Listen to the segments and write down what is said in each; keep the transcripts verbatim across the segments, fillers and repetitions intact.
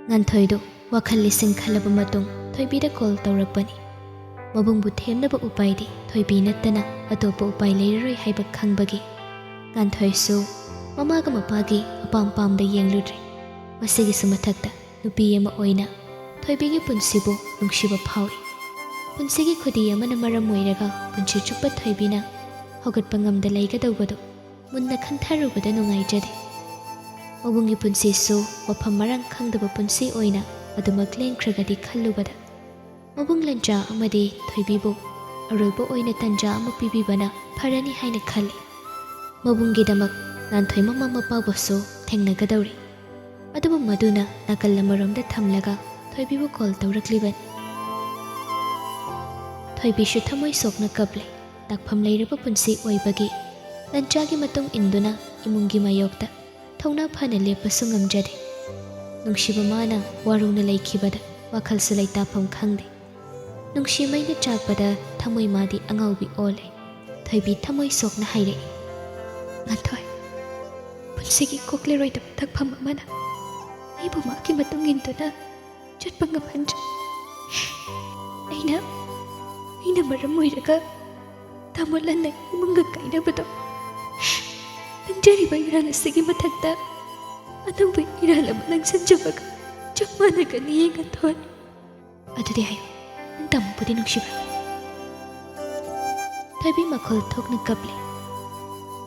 ꯉꯥꯟꯊꯣꯏꯗꯨ ꯋꯥꯈꯜ ꯂꯤꯁꯤꯡ ꯈꯜꯂꯕ ꯃꯇꯨꯡ ꯊꯣꯏꯕꯤꯗ ꯀꯣꯜ ꯇꯧꯔꯛꯄꯅꯤ꯫ ꯃꯕꯨꯡꯕꯨ ꯊꯦꯝꯅꯕ ꯎꯄꯥꯏꯗꯤ ꯊꯣꯏꯕꯤ ꯅꯠꯇꯅ ꯑꯇꯣꯞꯄ ꯎꯄꯥꯏ ꯂꯩꯔꯔꯣꯏ ꯍꯥꯏꯕ ꯈꯪꯕꯒꯤ ꯉꯥꯟꯊꯣꯏꯁꯨ ꯃꯃꯥꯒ ꯃꯄꯥꯒꯤ ꯑꯄꯥꯝ ꯄꯥꯝꯗ ꯌꯦꯡꯂꯨꯗ꯭ꯔꯦ꯫ ꯃꯁꯤꯒꯤꯁꯨ ꯃꯊꯛꯇ ꯅꯨꯄꯤ ꯑꯃ ꯑꯣꯏꯅ ꯊꯣꯏꯕꯤꯒꯤ ꯄꯨꯟꯁꯤꯕꯨ ꯅꯨꯡꯁꯤꯕ ꯐꯥꯎꯏ꯫ ꯄꯨꯟꯁꯤꯒꯤ ꯈꯨꯗꯤ ꯑꯃꯅ ꯃꯔꯝ ꯑꯣꯏꯔꯒ ꯄꯨꯟꯁꯤ ꯆꯨꯞꯄ ꯊꯣꯏꯕꯤꯅ ꯍꯧꯒꯠꯄ ꯉꯝꯗ ꯂꯩꯒꯗꯧꯕꯗꯨ ꯃꯨꯟꯅ ꯈꯟꯊꯔꯨꯕꯗ ꯅꯨꯡꯉꯥꯏꯖꯗꯦ꯫ ꯃꯕꯨꯡꯒꯤ ꯄꯨꯟꯁꯤꯁꯨ ꯃꯐꯝ ꯃꯔꯥꯡ ꯈꯪꯗꯕ ꯄꯨꯟꯁꯤ ꯑꯣꯏꯅ ꯑꯗꯨꯃꯛ ꯂꯦꯟꯈ꯭ꯔꯒꯗꯤ ꯈꯜꯂꯨꯕꯗ ꯃꯕꯨꯡ ꯂꯟꯆꯥ ꯑꯃꯗꯤ ꯊꯣꯏꯕꯤꯕꯨ ꯑꯔꯣꯏꯕ ꯑꯣꯏꯅ ꯇꯟꯖꯥ ꯑꯃ ꯄꯤꯕꯤꯕꯅ ꯐꯔꯅꯤ ꯍꯥꯏꯅ ꯈꯜꯂꯤ꯫ ꯃꯕꯨꯡꯒꯤꯗꯃꯛ ꯉꯥꯟꯊꯣꯏ ꯃꯃꯥ ꯃꯄꯥꯕꯨꯁꯨ ꯊꯦꯡꯅꯒꯗꯧꯔꯤ꯫ ꯑꯗꯨꯕꯨ ꯃꯗꯨꯅ ꯅꯥꯀꯜ ꯑꯃꯔꯣꯝꯗ ꯊꯝꯂꯒ ꯊꯣꯏꯕꯤꯕꯨ ꯀꯣꯜ ꯇꯧꯔꯛꯂꯤꯕꯅꯤ꯫ ꯊꯣꯏꯕꯤꯁꯨ ꯊꯃꯣꯏ ꯁꯣꯛꯅ ꯀꯞꯂꯦ꯫ ꯇꯥꯛꯐꯝ ꯂꯩꯔꯕ ꯄꯨꯟꯁꯤ ꯑꯣꯏꯕꯒꯤ ꯂꯟꯆꯥꯒꯤ ꯃꯇꯨꯡ ꯏꯟꯗꯨꯅ ꯏꯃꯨꯡꯒꯤ ꯃꯥꯌꯣꯛꯇ ꯊꯧꯅꯥ ꯐꯅ ꯂꯦꯞꯄꯁꯨ ꯉꯝꯖꯗꯦ꯫ ꯅꯨꯡꯁꯤꯕ ꯃꯥꯅ ꯋꯥꯔꯧꯅ ꯂꯩꯈꯤꯕꯗ ꯋꯥꯈꯜꯁꯨ ꯂꯩꯇꯥꯐꯝ ꯈꯪꯗꯦ꯫ ꯅꯨꯡꯁꯤ ꯃꯩꯅ ꯆꯥꯛꯄꯗ ꯊꯃꯣꯏ ꯃꯥꯗꯤ ꯑꯉꯥꯎꯕꯤ ꯑꯣꯜꯂꯦ꯫ ꯊꯣꯏꯕꯤ ꯊꯃꯣꯏ ꯁꯣꯛꯅ ꯍꯥꯏꯔꯛꯏ, "ꯉꯥꯟꯊꯣꯏ, ꯄꯨꯟꯁꯤꯒꯤ ꯀꯣꯛꯂꯔꯣꯏꯗꯕ ꯇꯥꯛꯐꯝ ꯑꯃꯅ ꯑꯩꯕꯨ ꯃꯥꯒꯤ ꯃꯇꯨꯡ ꯏꯟꯗꯨꯅ ꯆꯠꯄ ꯉꯝꯍꯟꯗ꯭ꯔꯦ꯫ ꯑꯩꯅ, ꯑꯩꯅ ꯃꯔꯝ ꯑꯣꯏꯔꯒ ꯇꯥꯃꯣ ꯂꯟꯅ ꯏꯃꯨꯡꯒ ꯀꯥꯏꯅꯕꯗꯣ, ꯂꯪꯖꯔꯤꯕ ꯏꯔꯥꯜ ꯑꯁꯤꯒꯤ ꯃꯊꯛꯇ ꯑꯅꯧꯕ ꯏꯔꯥꯜ ꯑꯃ ꯂꯪꯁꯤꯟꯖꯕꯒ ꯆꯞ ꯃꯥꯟꯅꯒꯅꯤ, ꯉꯥꯟꯊꯣꯏ꯫ ꯑꯗꯨꯗꯤ ꯍꯥꯏꯌꯨ, ꯅꯪ ꯇꯥꯃꯣꯕꯨꯗꯤ ꯅꯨꯡꯁꯤꯕ꯭ꯔꯥ?" ꯊꯣꯏꯕꯤ ꯃꯈꯣꯜ ꯊꯣꯛꯅ ꯀꯞꯂꯤ꯫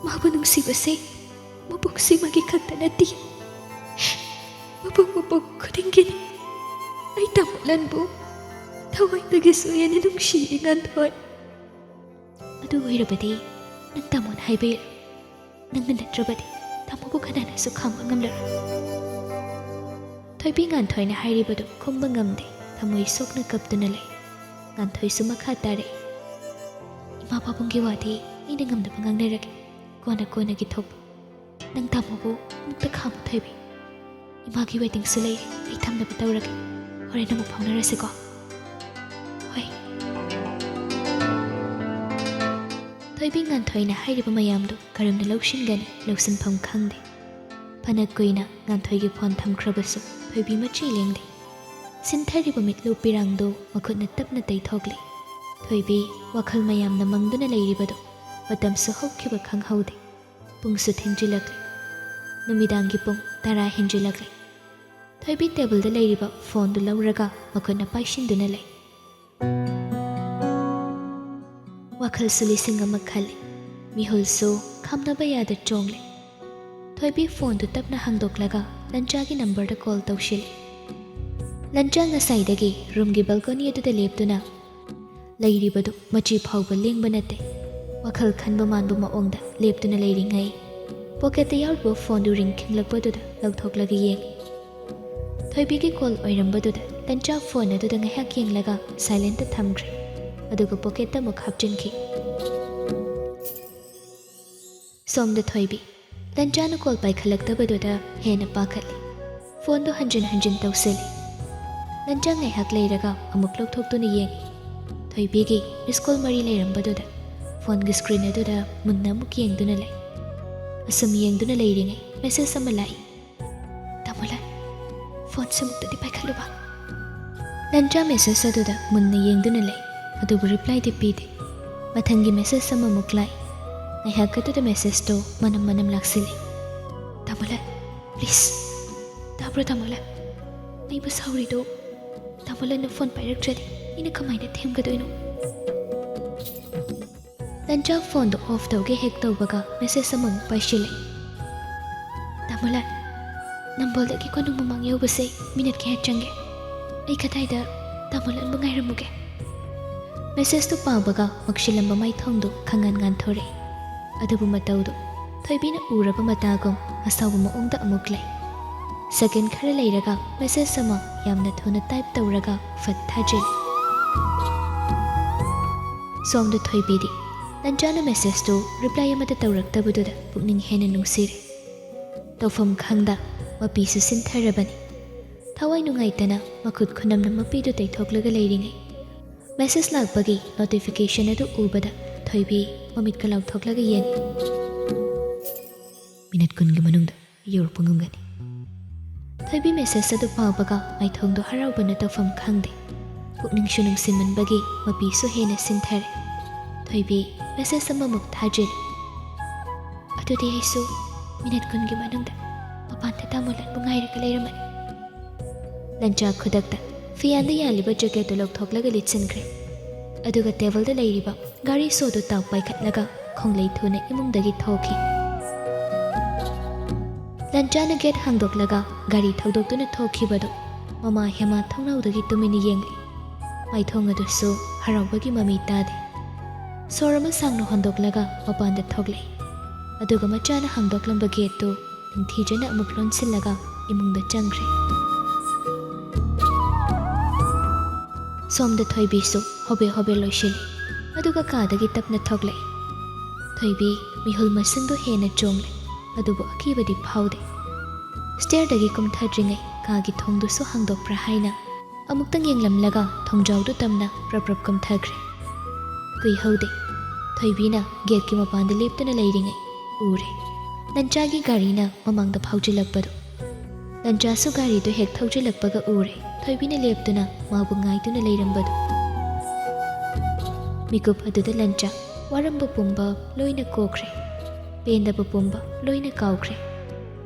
"ꯃꯥꯕꯨ ꯅꯨꯡꯁꯤꯕꯁꯦ ꯃꯄꯣꯛꯁꯤꯃꯒꯤ ꯈꯛꯇ ꯅꯠꯇꯦ, ꯃꯄꯣꯛ ꯃꯄꯣꯛ ꯈꯨꯗꯤꯡꯒꯤꯅꯤ꯫ ꯑꯩ ꯇꯥꯃꯣ ꯂꯟꯕꯨ ꯊꯋꯥꯏꯗꯒꯤꯁꯨ ꯍꯦꯟꯅ ꯅꯨꯡꯁꯤꯌꯦ, ꯉꯥꯟꯊꯣꯏ꯫ ꯑꯗꯨ ꯑꯣꯏꯔꯕꯗꯤ ꯅꯪ ꯇꯥꯃꯣꯅ ꯍꯥꯏꯕ ꯏꯜꯂꯨ꯫ ꯅꯪꯅ ꯅꯠꯇ꯭ꯔꯕꯗꯤ ꯇꯥꯃꯣꯕꯨ ꯀꯅꯥꯅꯁꯨ ꯈꯥꯝꯕ ꯉꯝꯂꯔꯣꯏ꯫" ꯊꯣꯏꯕꯤ ꯉꯥꯟꯊꯣꯏꯅ ꯍꯥꯏꯔꯤꯕꯗꯨ ꯈꯨꯝꯕ ꯉꯝꯗꯦ꯫ ꯊꯃꯣꯏ ꯁꯣꯛꯅ ꯀꯞꯇꯨꯅ ꯂꯩ꯫ ꯉꯥꯟꯊꯣꯏꯁꯨ ꯃꯈꯥ ꯇꯥꯔꯛꯏ, "ꯏꯃꯥ ꯄꯥꯕꯨꯡꯒꯤ ꯋꯥꯗꯤ ꯑꯩꯅ ꯉꯝꯅꯕ ꯉꯥꯡꯅꯔꯒꯦ꯫ ꯀꯣꯟꯅ ꯀꯣꯟꯅꯒꯤ ꯊꯣꯛꯄ꯫ ꯅꯪ ꯇꯥꯃꯣꯕꯨ ꯑꯃꯨꯛꯇ ꯈꯥꯝꯃꯨ, ꯊꯣꯏꯕꯤ꯫ ꯏꯃꯥꯒꯤ ꯋꯦꯇꯤꯡꯁꯨ ꯂꯩꯔꯤ, ꯑꯩ ꯊꯝꯅꯕ ꯇꯧꯔꯒꯦ꯫ ꯍꯣꯔꯦꯟ ꯑꯃꯨꯛ ꯐꯥꯎꯅꯔꯁꯤꯀꯣ꯫" "ꯍꯣꯏ꯫" ꯊꯣꯏꯕꯤ ꯉꯥꯟꯊꯣꯏꯅ ꯍꯥꯏꯔꯤꯕ ꯃꯌꯥꯝꯗꯨ ꯀꯔꯝꯅ ꯂꯧꯁꯤꯟꯒꯅꯤ? ꯂꯧꯁꯤꯟꯐꯝ ꯈꯪꯗꯦ꯫ ꯐꯅ ꯀꯨꯏꯅ ꯉꯥꯟꯊꯣꯏꯒꯤ ꯐꯣꯟ ꯊꯝꯈ꯭ꯔꯕꯁꯨ ꯊꯣꯏꯕꯤ ꯃꯆꯤ ꯂꯦꯡꯗꯦ꯫ ꯁꯤꯟꯊꯔꯤꯕ ꯃꯤꯠꯂꯨ ꯄꯤꯔꯥꯡꯗꯨ ꯃꯈꯨꯠꯅ ꯇꯞꯅ ꯇꯩꯊꯣꯛꯂꯤ꯫ ꯊꯣꯏꯕꯤ ꯋꯥꯈꯜ ꯃꯌꯥꯝꯅ ꯃꯪꯗꯨꯅ ꯂꯩꯔꯤꯕꯗꯨ ꯃꯇꯝꯁꯨ ꯍꯧꯈꯤꯕ ꯈꯪꯍꯧꯗꯦ꯫ ꯄꯨꯡꯁꯨ ꯊꯦꯡꯖꯤꯜꯂꯛꯂꯤ꯫ ꯅꯨꯃꯤꯗꯥꯡꯒꯤ ꯄꯨꯡ ꯇꯔꯥ ꯍꯦꯟꯖꯤꯜꯂꯛꯂꯤ꯫ ꯊꯣꯏꯕꯤ ꯇꯦꯕꯜꯗ ꯂꯩꯔꯤꯕ ꯐꯣꯟꯗꯨ ꯂꯧꯔꯒ ꯃꯈꯨꯠꯅ ꯄꯥꯏꯁꯤꯟꯗꯨꯅ ꯂꯩ꯫ ꯋꯥꯈꯜꯁꯨ ꯂꯤꯁꯤꯡ ꯑꯃ ꯈꯜꯂꯤ꯫ ꯃꯤꯍꯨꯜꯁꯨ ꯈꯥꯝꯅꯕ ꯌꯥꯗ ꯆꯣꯡꯂꯤ꯫ ꯊꯣꯏꯕꯤ ꯐꯣꯟꯗꯨ ꯇꯞꯅ ꯍꯥꯡꯗꯣꯛꯂꯒ ꯂꯟꯆꯥꯒꯤ ꯅꯝꯕꯔꯗ ꯀꯣꯜ ꯇꯧꯁꯤꯜꯂꯤ꯫ ꯂꯟꯆꯥ ꯉꯁꯥꯏꯗꯒꯤ ꯔꯨꯝꯒꯤ ꯕꯜꯀꯣꯅꯤ ꯑꯗꯨꯗ ꯂꯦꯞꯇꯨꯅ ꯂꯩꯔꯤꯕꯗꯨ ꯃꯆꯤ ꯐꯥꯎꯕ ꯂꯦꯡꯕ ꯅꯠꯇꯦ꯫ ꯋꯥꯈꯜ ꯈꯟꯕ ꯃꯥꯟꯕ ꯃꯑꯣꯡꯗ ꯂꯦꯞꯇꯨꯅ ꯂꯩꯔꯤꯉꯩ, ꯄꯣꯀꯦꯠꯇ ꯌꯥꯎꯔꯤꯕ ꯐꯣꯟꯗꯨ ꯔꯤꯡ ꯈꯤꯡꯂꯛꯄꯗꯨꯗ ꯂꯧꯊꯣꯛꯂꯒ ꯌꯦꯡꯉꯤ꯫ ꯊꯣꯏꯕꯤꯒꯤ ꯀꯣꯜ ꯑꯣꯏꯔꯝꯕꯗꯨꯗ ꯂꯟꯆꯥ ꯐꯣꯟ ꯑꯗꯨꯗ ꯉꯥꯏꯍꯥꯛ ꯌꯦꯡꯂꯒ ꯁꯥꯏꯂꯦꯟꯇ ꯊꯝꯈ꯭ꯔꯦ꯫ ꯑꯗꯨꯒ ꯄꯣꯀꯦꯠꯇ ꯑꯃꯨꯛ ꯍꯥꯞꯆꯤꯟꯈꯤ꯫ ꯁꯣꯝꯗ ꯊꯣꯏꯕꯤ ꯂꯟꯆꯥꯅ ꯀꯣꯜ ꯄꯥꯏꯈꯠꯂꯛꯇꯕꯗꯨꯗ ꯍꯦꯟꯅ ꯄꯥꯈꯠꯂꯤ꯫ ꯐꯣꯟꯗꯨ ꯍꯟꯖꯤꯟ ꯍꯟꯖꯤꯟ ꯇꯧꯁꯤꯜꯂꯤ꯫ ꯂꯟꯆꯥ ꯉꯥꯏꯍꯥꯛ ꯂꯩꯔꯒ ꯑꯃꯨꯛ ꯂꯧꯊꯣꯛꯇꯨꯅ ꯌꯦꯡꯉꯤ꯫ ꯊꯣꯏꯕꯤꯒꯤ ꯃꯤꯁ ꯀꯣꯜ ꯃꯔꯤ ꯂꯩꯔꯝꯕꯗꯨꯗ ꯐꯣꯟꯒꯤ ꯁ꯭ꯀ꯭ꯔꯤꯟ ꯑꯗꯨꯗ ꯃꯨꯟꯅ ꯑꯃꯨꯛ ꯌꯦꯡꯗꯨꯅ ꯂꯩ꯫ ꯑꯁꯨꯝ ꯌꯦꯡꯗꯨꯅ ꯂꯩꯔꯤꯉꯩ ꯃꯦꯁꯦꯖ ꯑꯃ ꯂꯥꯛꯏ꯫ "ꯇꯥꯃꯣꯂꯥꯜ, ꯐꯣꯟ ꯁꯤꯃꯨꯛꯇꯗꯤ ꯄꯥꯏꯈꯠꯂꯨꯕ꯫" ꯂꯟꯆꯥ ꯃꯦꯁꯦꯖ ꯑꯗꯨꯗ ꯃꯨꯟꯅ ꯌꯦꯡꯗꯨꯅ ꯂꯩ, ꯑꯗꯨꯕꯨ ꯔꯤꯄ꯭ꯂꯥꯏꯗꯤ ꯄꯤꯗꯦ꯫ ꯃꯊꯪꯒꯤ ꯃꯦꯁꯦꯖ ꯑꯃꯃꯨꯛ ꯂꯥꯛꯏ꯫ ꯉꯥꯏꯍꯥꯛ ꯑꯗꯨꯗ ꯃꯦꯁꯦꯖꯇꯨ ꯃꯅꯝ ꯃꯅꯝ ꯂꯥꯛꯁꯤꯜꯂꯤ꯫ "ꯇꯥꯃꯣꯂꯥꯜ, ꯄ꯭ꯂꯤꯖ, ꯇꯥꯕ꯭ꯔꯣ ꯇꯥꯃꯣꯂꯥꯜ? ꯑꯩꯕꯨ ꯁꯥꯎꯔꯤꯗꯣ, ꯇꯥꯃꯣꯂꯥꯜꯅ ꯐꯣꯟ ꯄꯥꯏꯔꯛꯇ꯭ꯔꯗꯤ ꯑꯩꯅ ꯀꯃꯥꯏꯅ ꯊꯦꯝꯒꯗꯣꯏꯅꯣ?" ꯂꯟꯆꯥ ꯐꯣꯟꯗꯣ ꯑꯣꯐ ꯇꯧꯒꯦ ꯍꯦꯛ ꯇꯧꯕꯒ ꯃꯦꯁꯦꯖ ꯑꯃꯃꯨꯛ ꯄꯥꯏꯁꯤꯜꯂꯦ꯫ "ꯇꯥꯃꯣꯂꯥꯜ, ꯅꯝꯕꯣꯜꯗꯒꯤ ꯀꯣꯅꯨꯡ ꯃꯃꯥꯡ ꯌꯧꯕꯁꯦ ꯃꯤꯅꯠ ꯀꯌꯥ ꯆꯪꯒꯦ? ꯑꯩ ꯀꯗꯥꯏꯗ ꯇꯥꯃꯣꯂꯥꯜꯕꯨ ꯉꯥꯏꯔꯝꯃꯨꯒꯦ?" ꯃꯦꯁꯦꯖꯇꯨ ꯄꯥꯕꯒ ꯃꯛꯁꯤꯜꯂꯝꯕ ꯃꯥꯏꯊꯣꯡꯗꯨ ꯈꯪꯉꯥꯟ ꯉꯥꯟꯊꯣꯔꯛꯏ꯫ ꯑꯗꯨꯕꯨ ꯃꯇꯧꯗꯨ ꯊꯣꯏꯕꯤꯅ ꯎꯔꯕ ꯃꯇꯥꯒꯨꯝ ꯑꯁꯥꯎꯕ ꯃꯑꯣꯡꯗ ꯑꯃꯨꯛ ꯂꯩ꯫ ꯁꯦꯀꯦꯟ ꯈꯔ ꯂꯩꯔꯒ ꯃꯦꯁꯦꯖ ꯑꯃ ꯌꯥꯝꯅ ꯊꯨꯅ ꯇꯥꯏꯞ ꯇꯧꯔꯒ ꯐꯠ ꯊꯥꯖꯤꯜꯂꯤ꯫ ꯁꯣꯝꯗ ꯊꯣꯏꯕꯤꯗꯤ ꯂꯟꯆꯥꯅ ꯃꯦꯁꯦꯖꯇꯨ ꯔꯤꯄ꯭ꯂꯥꯏ ꯑꯃꯠꯇ ꯇꯧꯔꯛꯇꯕꯗꯨꯗ ꯄꯨꯛꯅꯤꯡ ꯍꯦꯟꯅ ꯅꯨꯡꯁꯤꯔꯦ꯫ ꯇꯧꯐꯝ ꯈꯪꯗ ꯃꯄꯤꯁꯨ ꯁꯤꯟꯊꯔꯕꯅꯤ꯫ ꯊꯋꯥꯏ ꯅꯨꯡꯉꯥꯏꯇꯅ ꯃꯈꯨꯠ ꯈꯨꯅꯝꯅ ꯃꯄꯤꯗꯨ ꯇꯩꯊꯣꯛꯂꯒ ꯂꯩꯔꯤꯉꯩ, ꯃꯦꯁꯦꯖ ꯂꯥꯛꯄꯒꯤ ꯅꯣꯇꯤꯐꯤꯀꯦꯁꯟ ꯑꯗꯨ ꯎꯕꯗ ꯊꯣꯏꯕꯤ ꯃꯃꯤꯠꯀ ꯂꯥꯎꯊꯣꯛꯂꯒ ꯌꯦꯡꯉꯤ꯫ "ꯃꯤꯅꯠ ꯀꯨꯟꯒꯤ ꯃꯅꯨꯡꯗ ꯌꯧꯔꯛꯄ ꯉꯝꯒꯅꯤ꯫ ꯊꯣꯏꯕꯤ message ꯑꯗꯨ ꯄꯥꯕꯒ ꯃꯥꯏꯊꯣꯡꯗꯣ ꯍꯔꯥꯎꯕꯅ ꯇꯧꯐꯝ ꯈꯪꯗꯦ꯫ ꯄꯨꯛꯅꯤꯡꯁꯨ ꯅꯨꯡꯁꯤꯃꯟꯕꯒꯤ ꯃꯄꯤꯁꯨ ꯍꯦꯟꯅ ꯁꯤꯟꯊꯔꯦ꯫ ꯊꯣꯏꯕꯤ message ꯑꯃꯃꯨꯛ ꯊꯥꯖꯤꯜꯂꯤ꯫ "ꯑꯗꯨꯗꯤ ꯑꯩꯁꯨ minute ꯀꯨꯟꯒꯤ ꯃꯅꯨꯡꯗ ꯃꯄꯥꯟꯗ ꯇꯥꯃꯣ ꯂꯟꯕꯨ ꯉꯥꯏꯔꯒ ꯂꯩꯔꯝꯃꯅꯤ꯫" ꯂꯟꯆꯥ ꯈꯨꯗꯛꯇ ꯐꯤꯌꯥꯟꯗ ꯌꯥꯜꯂꯤꯕ jacketꯇꯨ ꯂꯧꯊꯣꯛꯂꯒ ꯂꯤꯠꯁꯤꯟꯈ꯭ꯔꯦ꯫ ꯑꯗꯨꯒ tableꯗ ꯂꯩꯔꯤꯕ ꯒꯥꯔꯤ ꯁꯣꯗꯨ ꯇꯥꯎ ꯄꯥꯏꯈꯠꯂꯒ ꯈꯣꯡꯂꯩ ꯊꯨꯅ ꯏꯃꯨꯡꯗꯒꯤ ꯊꯣꯛꯈꯤ꯫ ꯂꯟꯆꯥꯅ gate ꯍꯥꯡꯗꯣꯛꯂꯒ ꯒꯥꯔꯤ ꯊꯧꯗꯣꯛꯇꯨꯅ ꯊꯣꯛꯈꯤꯕꯗꯨ ꯃꯃꯥ ꯍꯦꯃꯥ ꯊꯣꯡꯅꯥꯎꯗꯒꯤ ꯇꯨꯃꯤꯟꯅ ꯌꯦꯡꯂꯤ꯫ ꯃꯥꯏꯊꯣꯡ ꯑꯗꯨꯁꯨ ꯍꯔꯥꯎꯕꯒꯤ ꯃꯃꯤ ꯇꯥꯗꯦ꯫ ꯁꯣꯔ ꯑꯃ ꯁꯥꯡꯅ ꯍꯣꯟꯗꯣꯛꯂꯒ ꯃꯄꯥꯟꯗ ꯊꯣꯛꯂꯛꯏ꯫ ꯑꯗꯨꯒ ꯃꯆꯥꯅ ꯍꯥꯡꯗꯣꯛꯂꯝꯕ gateꯇꯨ ꯅꯤꯡꯊꯤꯖꯅ ꯑꯃꯨꯛ ꯂꯣꯟꯁꯤꯜꯂꯒ ꯏꯃꯨꯡꯗ ꯆꯪꯈ꯭ꯔꯦ꯫ ꯁꯣꯝꯗ ꯊꯣꯏꯕꯤꯁꯨ ꯍꯣꯕꯦ ꯍꯣꯕꯦ ꯂꯣꯏꯁꯤꯜꯂꯤ, ꯑꯗꯨꯒ ꯀꯥꯗꯒꯤ ꯇꯞꯅ ꯊꯣꯛꯂꯛꯏ꯫ ꯊꯣꯏꯕꯤ ꯃꯤꯍꯨꯜ ꯃꯁꯤꯡꯗꯣ ꯍꯦꯟꯅ ꯆꯣꯡꯂꯦ, ꯑꯗꯨꯕꯨ ꯑꯀꯤꯕꯗꯤ ꯐꯥꯎꯗꯦ꯫ Stairꯗꯒꯤ ꯀꯨꯝꯊꯗ꯭ꯔꯤꯉꯩ ꯀꯥꯒꯤ ꯊꯣꯡꯗꯨꯁꯨ ꯍꯥꯡꯗꯣꯛꯄ꯭ꯔꯥ ꯍꯥꯏꯅ ꯑꯃꯨꯛꯇꯪ ꯌꯦꯡꯂꯝꯂꯒ ꯊꯣꯡꯖꯥꯎꯗꯨ ꯇꯝꯅ ꯄ꯭ꯔꯞ ꯄ꯭ꯔꯞ ꯀꯨꯝꯊꯈ꯭ꯔꯦ꯫ ꯀꯨꯏꯍꯧꯗꯦ, ꯊꯣꯏꯕꯤꯅ gateꯀꯤ ꯃꯄꯥꯟꯗ ꯂꯦꯞꯇꯨꯅ ꯂꯩꯔꯤꯉꯩ ꯎꯔꯦ꯫ ꯂꯟꯆꯥꯒꯤ ꯒꯥꯔꯤꯅ ꯃꯃꯥꯡꯗ ꯐꯥꯎꯖꯤꯜꯂꯛꯄꯗꯨ꯫ ꯂꯟꯆꯥꯁꯨ ꯒꯥꯔꯤꯗꯨ ꯍꯦꯛ ꯊꯧꯖꯤꯜꯂꯛꯄꯒ ꯎꯔꯦ꯫ ꯊꯣꯏꯕꯤꯅ ꯂꯦꯞꯇꯨꯅ ꯃꯥꯕꯨ ꯉꯥꯏꯗꯨꯅ ꯂꯩꯔꯝꯕꯗꯨ꯫ ꯃꯤꯀꯨꯞ ꯑꯗꯨꯗ ꯂꯟꯆꯥ ꯋꯥꯔꯝꯕ ꯄꯨꯝꯕ ꯂꯣꯏꯅ ꯀꯣꯛꯈ꯭ꯔꯦ꯫ ꯄꯦꯟꯗꯕ ꯄꯨꯝꯕ ꯂꯣꯏꯅ ꯀꯥꯎꯈ꯭ꯔꯦ꯫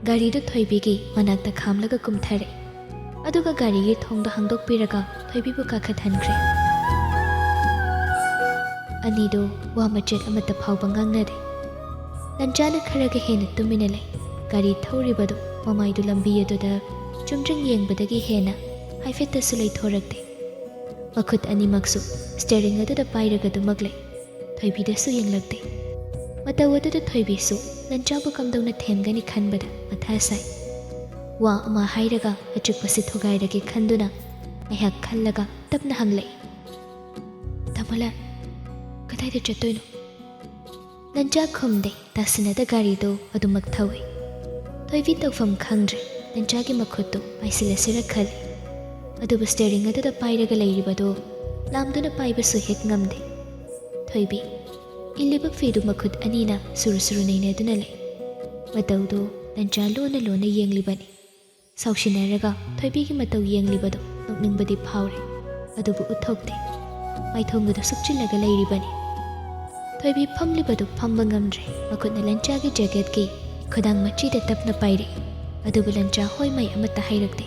ꯒꯥꯔꯤꯗꯨ ꯊꯣꯏꯕꯤꯒꯤ ꯃꯅꯥꯛꯇ ꯈꯥꯝꯂꯒ ꯀꯨꯝꯊꯔꯦ꯫ ꯑꯗꯨꯒ ꯒꯥꯔꯤꯒꯤ ꯊꯣꯡꯗꯣ ꯍꯥꯡꯗꯣꯛꯄꯤꯔꯒ ꯊꯣꯏꯕꯤꯕꯨ ꯀꯥꯈꯠꯍꯟꯈ꯭ꯔꯦ꯫ ꯑꯅꯤꯗꯨ ꯋꯥ ꯃꯆꯦꯠ ꯑꯃꯠꯇ ꯐꯥꯎꯕ ꯉꯥꯡꯅꯗꯦ꯫ ꯂꯟꯆꯥꯅ ꯈꯔꯒ ꯍꯦꯟꯅ ꯇꯨꯃꯤꯟꯅ ꯂꯩ꯫ ꯒꯥꯔꯤ ꯊꯧꯔꯤꯕꯗꯨ ꯃꯃꯥꯏꯗꯨ ꯂꯝꯕꯤ ꯑꯗꯨꯗ ꯆꯨꯝꯗ꯭ꯔꯤꯡ ꯌꯦꯡꯕꯗꯒꯤ ꯍꯦꯟꯅ ꯍꯥꯏꯐꯦꯠꯇꯁꯨ ꯂꯩꯊꯣꯔꯛꯇꯦ꯫ ꯃꯈꯨꯠ ꯑꯅꯤꯃꯛꯁꯨ steering ꯑꯗꯨꯗ ꯄꯥꯏꯔꯒ ꯑꯗꯨꯃꯛ ꯂꯩ꯫ ꯊꯣꯏꯕꯤꯗꯁꯨ ꯌꯦꯡꯂꯛꯇꯦ꯫ ꯃꯇꯧ ꯑꯗꯨꯗ ꯊꯣꯏꯕꯤꯁꯨ ꯂꯟꯆꯥꯕꯨ ꯀꯝꯗꯧꯅ ꯊꯦꯝꯒꯅꯤ ꯈꯟꯕꯗ ꯃꯊꯥ ꯁꯥꯏ꯫ ꯋꯥ ꯑꯃ ꯍꯥꯏꯔꯒ ꯑꯆꯤꯛꯄꯁꯤ ꯊꯨꯒꯥꯏꯔꯒꯦ ꯈꯟꯗꯨꯅ ꯉꯥꯏꯍꯥꯛ ꯈꯜꯂꯒ ꯇꯞꯅ ꯍꯪꯂꯛꯏ, "ꯇꯥꯃꯣ ꯂꯟ, ꯀꯗꯥꯏꯗ ꯆꯠꯇꯣꯏꯅꯣ?" ꯂꯟꯆꯥ ꯈꯨꯝꯗꯦ, ꯇꯥꯁꯤꯟꯅꯗ ꯒꯥꯔꯤꯗꯨ ꯑꯗꯨꯃꯛ ꯊꯧꯏ꯫ ꯊꯣꯏꯕꯤ ꯇꯧꯐꯝ ꯈꯪꯗ꯭ꯔꯦ, ꯂꯟꯆꯥꯒꯤ ꯃꯈꯨꯠꯇꯨ ꯄꯥꯏꯁꯤꯜꯂꯁꯤꯔ ꯈꯜꯂꯤ꯫ ꯑꯗꯨꯕꯨ steering ꯑꯗꯨꯗ ꯄꯥꯏꯔꯒ ꯂꯩꯔꯤꯕꯗꯨ ꯂꯥꯝꯗꯨꯅ ꯄꯥꯏꯕꯁꯨ ꯍꯦꯛ ꯉꯝꯗꯦ꯫ ꯊꯣꯏꯕꯤ ꯏꯜꯂꯤꯕ ꯐꯤꯗꯨ ꯃꯈꯨꯠ ꯑꯅꯤꯅ ꯁꯨꯔꯨ ꯁꯨꯔꯨ ꯅꯩꯅꯗꯨꯅ ꯂꯩ꯫ ꯃꯇꯧꯗꯨ ꯂꯟꯆꯥ ꯂꯣꯟꯅ ꯂꯣꯟꯅ ꯌꯦꯡꯂꯤꯕꯅꯤ꯫ ꯁꯥꯎꯁꯤꯟꯅꯔꯒ ꯊꯣꯏꯕꯤꯒꯤ ꯃꯇꯧ ꯌꯦꯡꯂꯤꯕꯗꯨ ꯅꯣꯛꯅꯤꯡꯕꯗꯤ ꯐꯥꯎꯔꯦ, ꯑꯗꯨꯕꯨ ꯎꯠꯊꯣꯛꯇꯦ꯫ ꯃꯥꯏꯊꯣꯡꯗꯨꯗ ꯁꯨꯞꯆꯤꯜꯂꯒ ꯂꯩꯔꯤꯕꯅꯤ꯫ ꯊꯣꯏꯕꯤ ꯐꯝꯂꯤꯕꯗꯨ ꯐꯝꯕ ꯉꯝꯗ꯭ꯔꯦ꯫ ꯃꯈꯨꯠꯅ ꯂꯟꯆꯥꯒꯤ ꯖꯦꯀꯦꯠꯀꯤ ꯈꯨꯗꯥꯡ ꯃꯆꯤꯗ ꯇꯞꯅ ꯄꯥꯏꯔꯦ, ꯑꯗꯨꯕꯨ ꯂꯟꯆꯥ ꯍꯣꯏ ꯃꯥꯏ ꯑꯃꯠꯇ ꯍꯥꯏꯔꯛꯇꯦ꯫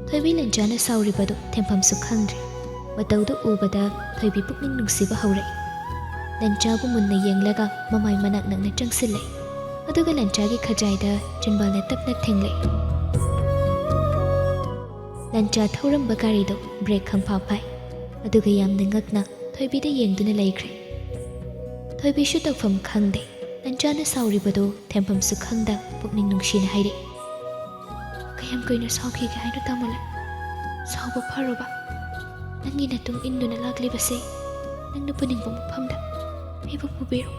ꯊꯣꯏꯕꯤ ꯂꯟꯆꯥꯅ ꯁꯥꯎꯔꯤꯕꯗꯨ ꯊꯦꯝꯐꯝꯁꯨ ꯈꯪꯗ꯭ꯔꯦ꯫ ꯃꯇꯧꯗꯨ ꯎꯕꯗ ꯊꯣꯏꯕꯤ ꯄꯨꯛꯅꯤꯡ ꯅꯨꯡꯁꯤꯕ ꯍꯧꯔꯛꯏ꯫ ꯂꯟꯆꯥꯕꯨ ꯃꯨꯟꯅ ꯌꯦꯡꯂꯒ ꯃꯃꯥꯏ ꯃꯅꯥꯛ ꯅꯛꯅ ꯆꯪꯁꯤꯜꯂꯦ, ꯑꯗꯨꯒ ꯂꯟꯆꯥꯒꯤ ꯈꯖꯥꯏꯗ ꯆꯤꯟꯕꯥꯜꯅ ꯇꯞꯅ ꯊꯦꯡꯂꯦ꯫ ꯂꯟꯆꯥ ꯊꯧꯔꯝꯕ ꯒꯥꯔꯤꯗꯨ ꯕ꯭ꯔꯦꯛ ꯈꯪꯐꯥ ꯐꯥꯏ, ꯑꯗꯨꯒ ꯌꯥꯝꯅ ꯉꯛꯅ ꯊꯣꯏꯕꯤꯗ ꯌꯦꯡꯗꯨꯅ ꯂꯩꯈ꯭ꯔꯦ꯫ ꯊꯣꯏꯕꯤꯁꯨ ꯇꯧꯐꯝ ꯈꯪꯗꯦ꯫ ꯂꯟꯆꯥꯅ ꯁꯥꯎꯔꯤꯕꯗꯨ ꯊꯦꯝꯐꯝꯁꯨ ꯈꯪꯗ ꯄꯨꯛꯅꯤꯡ ꯅꯨꯡꯁꯤꯅ ꯍꯥꯏꯔꯛꯏ, "ꯀꯌꯥꯝ ꯀꯨꯏꯅ ꯁꯥꯎꯈꯤꯒꯦ ꯍꯥꯏꯅꯣ ꯇꯥꯃꯣꯂꯥ? ꯁꯥꯎꯕ ꯐꯔꯨꯕ꯫ ꯅꯪꯒꯤ ꯅꯇꯨꯡ ꯏꯟꯗꯨꯅ ꯂꯥꯛꯂꯤꯕꯁꯦ ꯅꯪꯅ ꯄꯨꯅꯤꯡꯕ ꯃꯐꯝꯗ ꯑꯩꯕꯨ ꯄꯨꯕꯤꯔꯣ꯫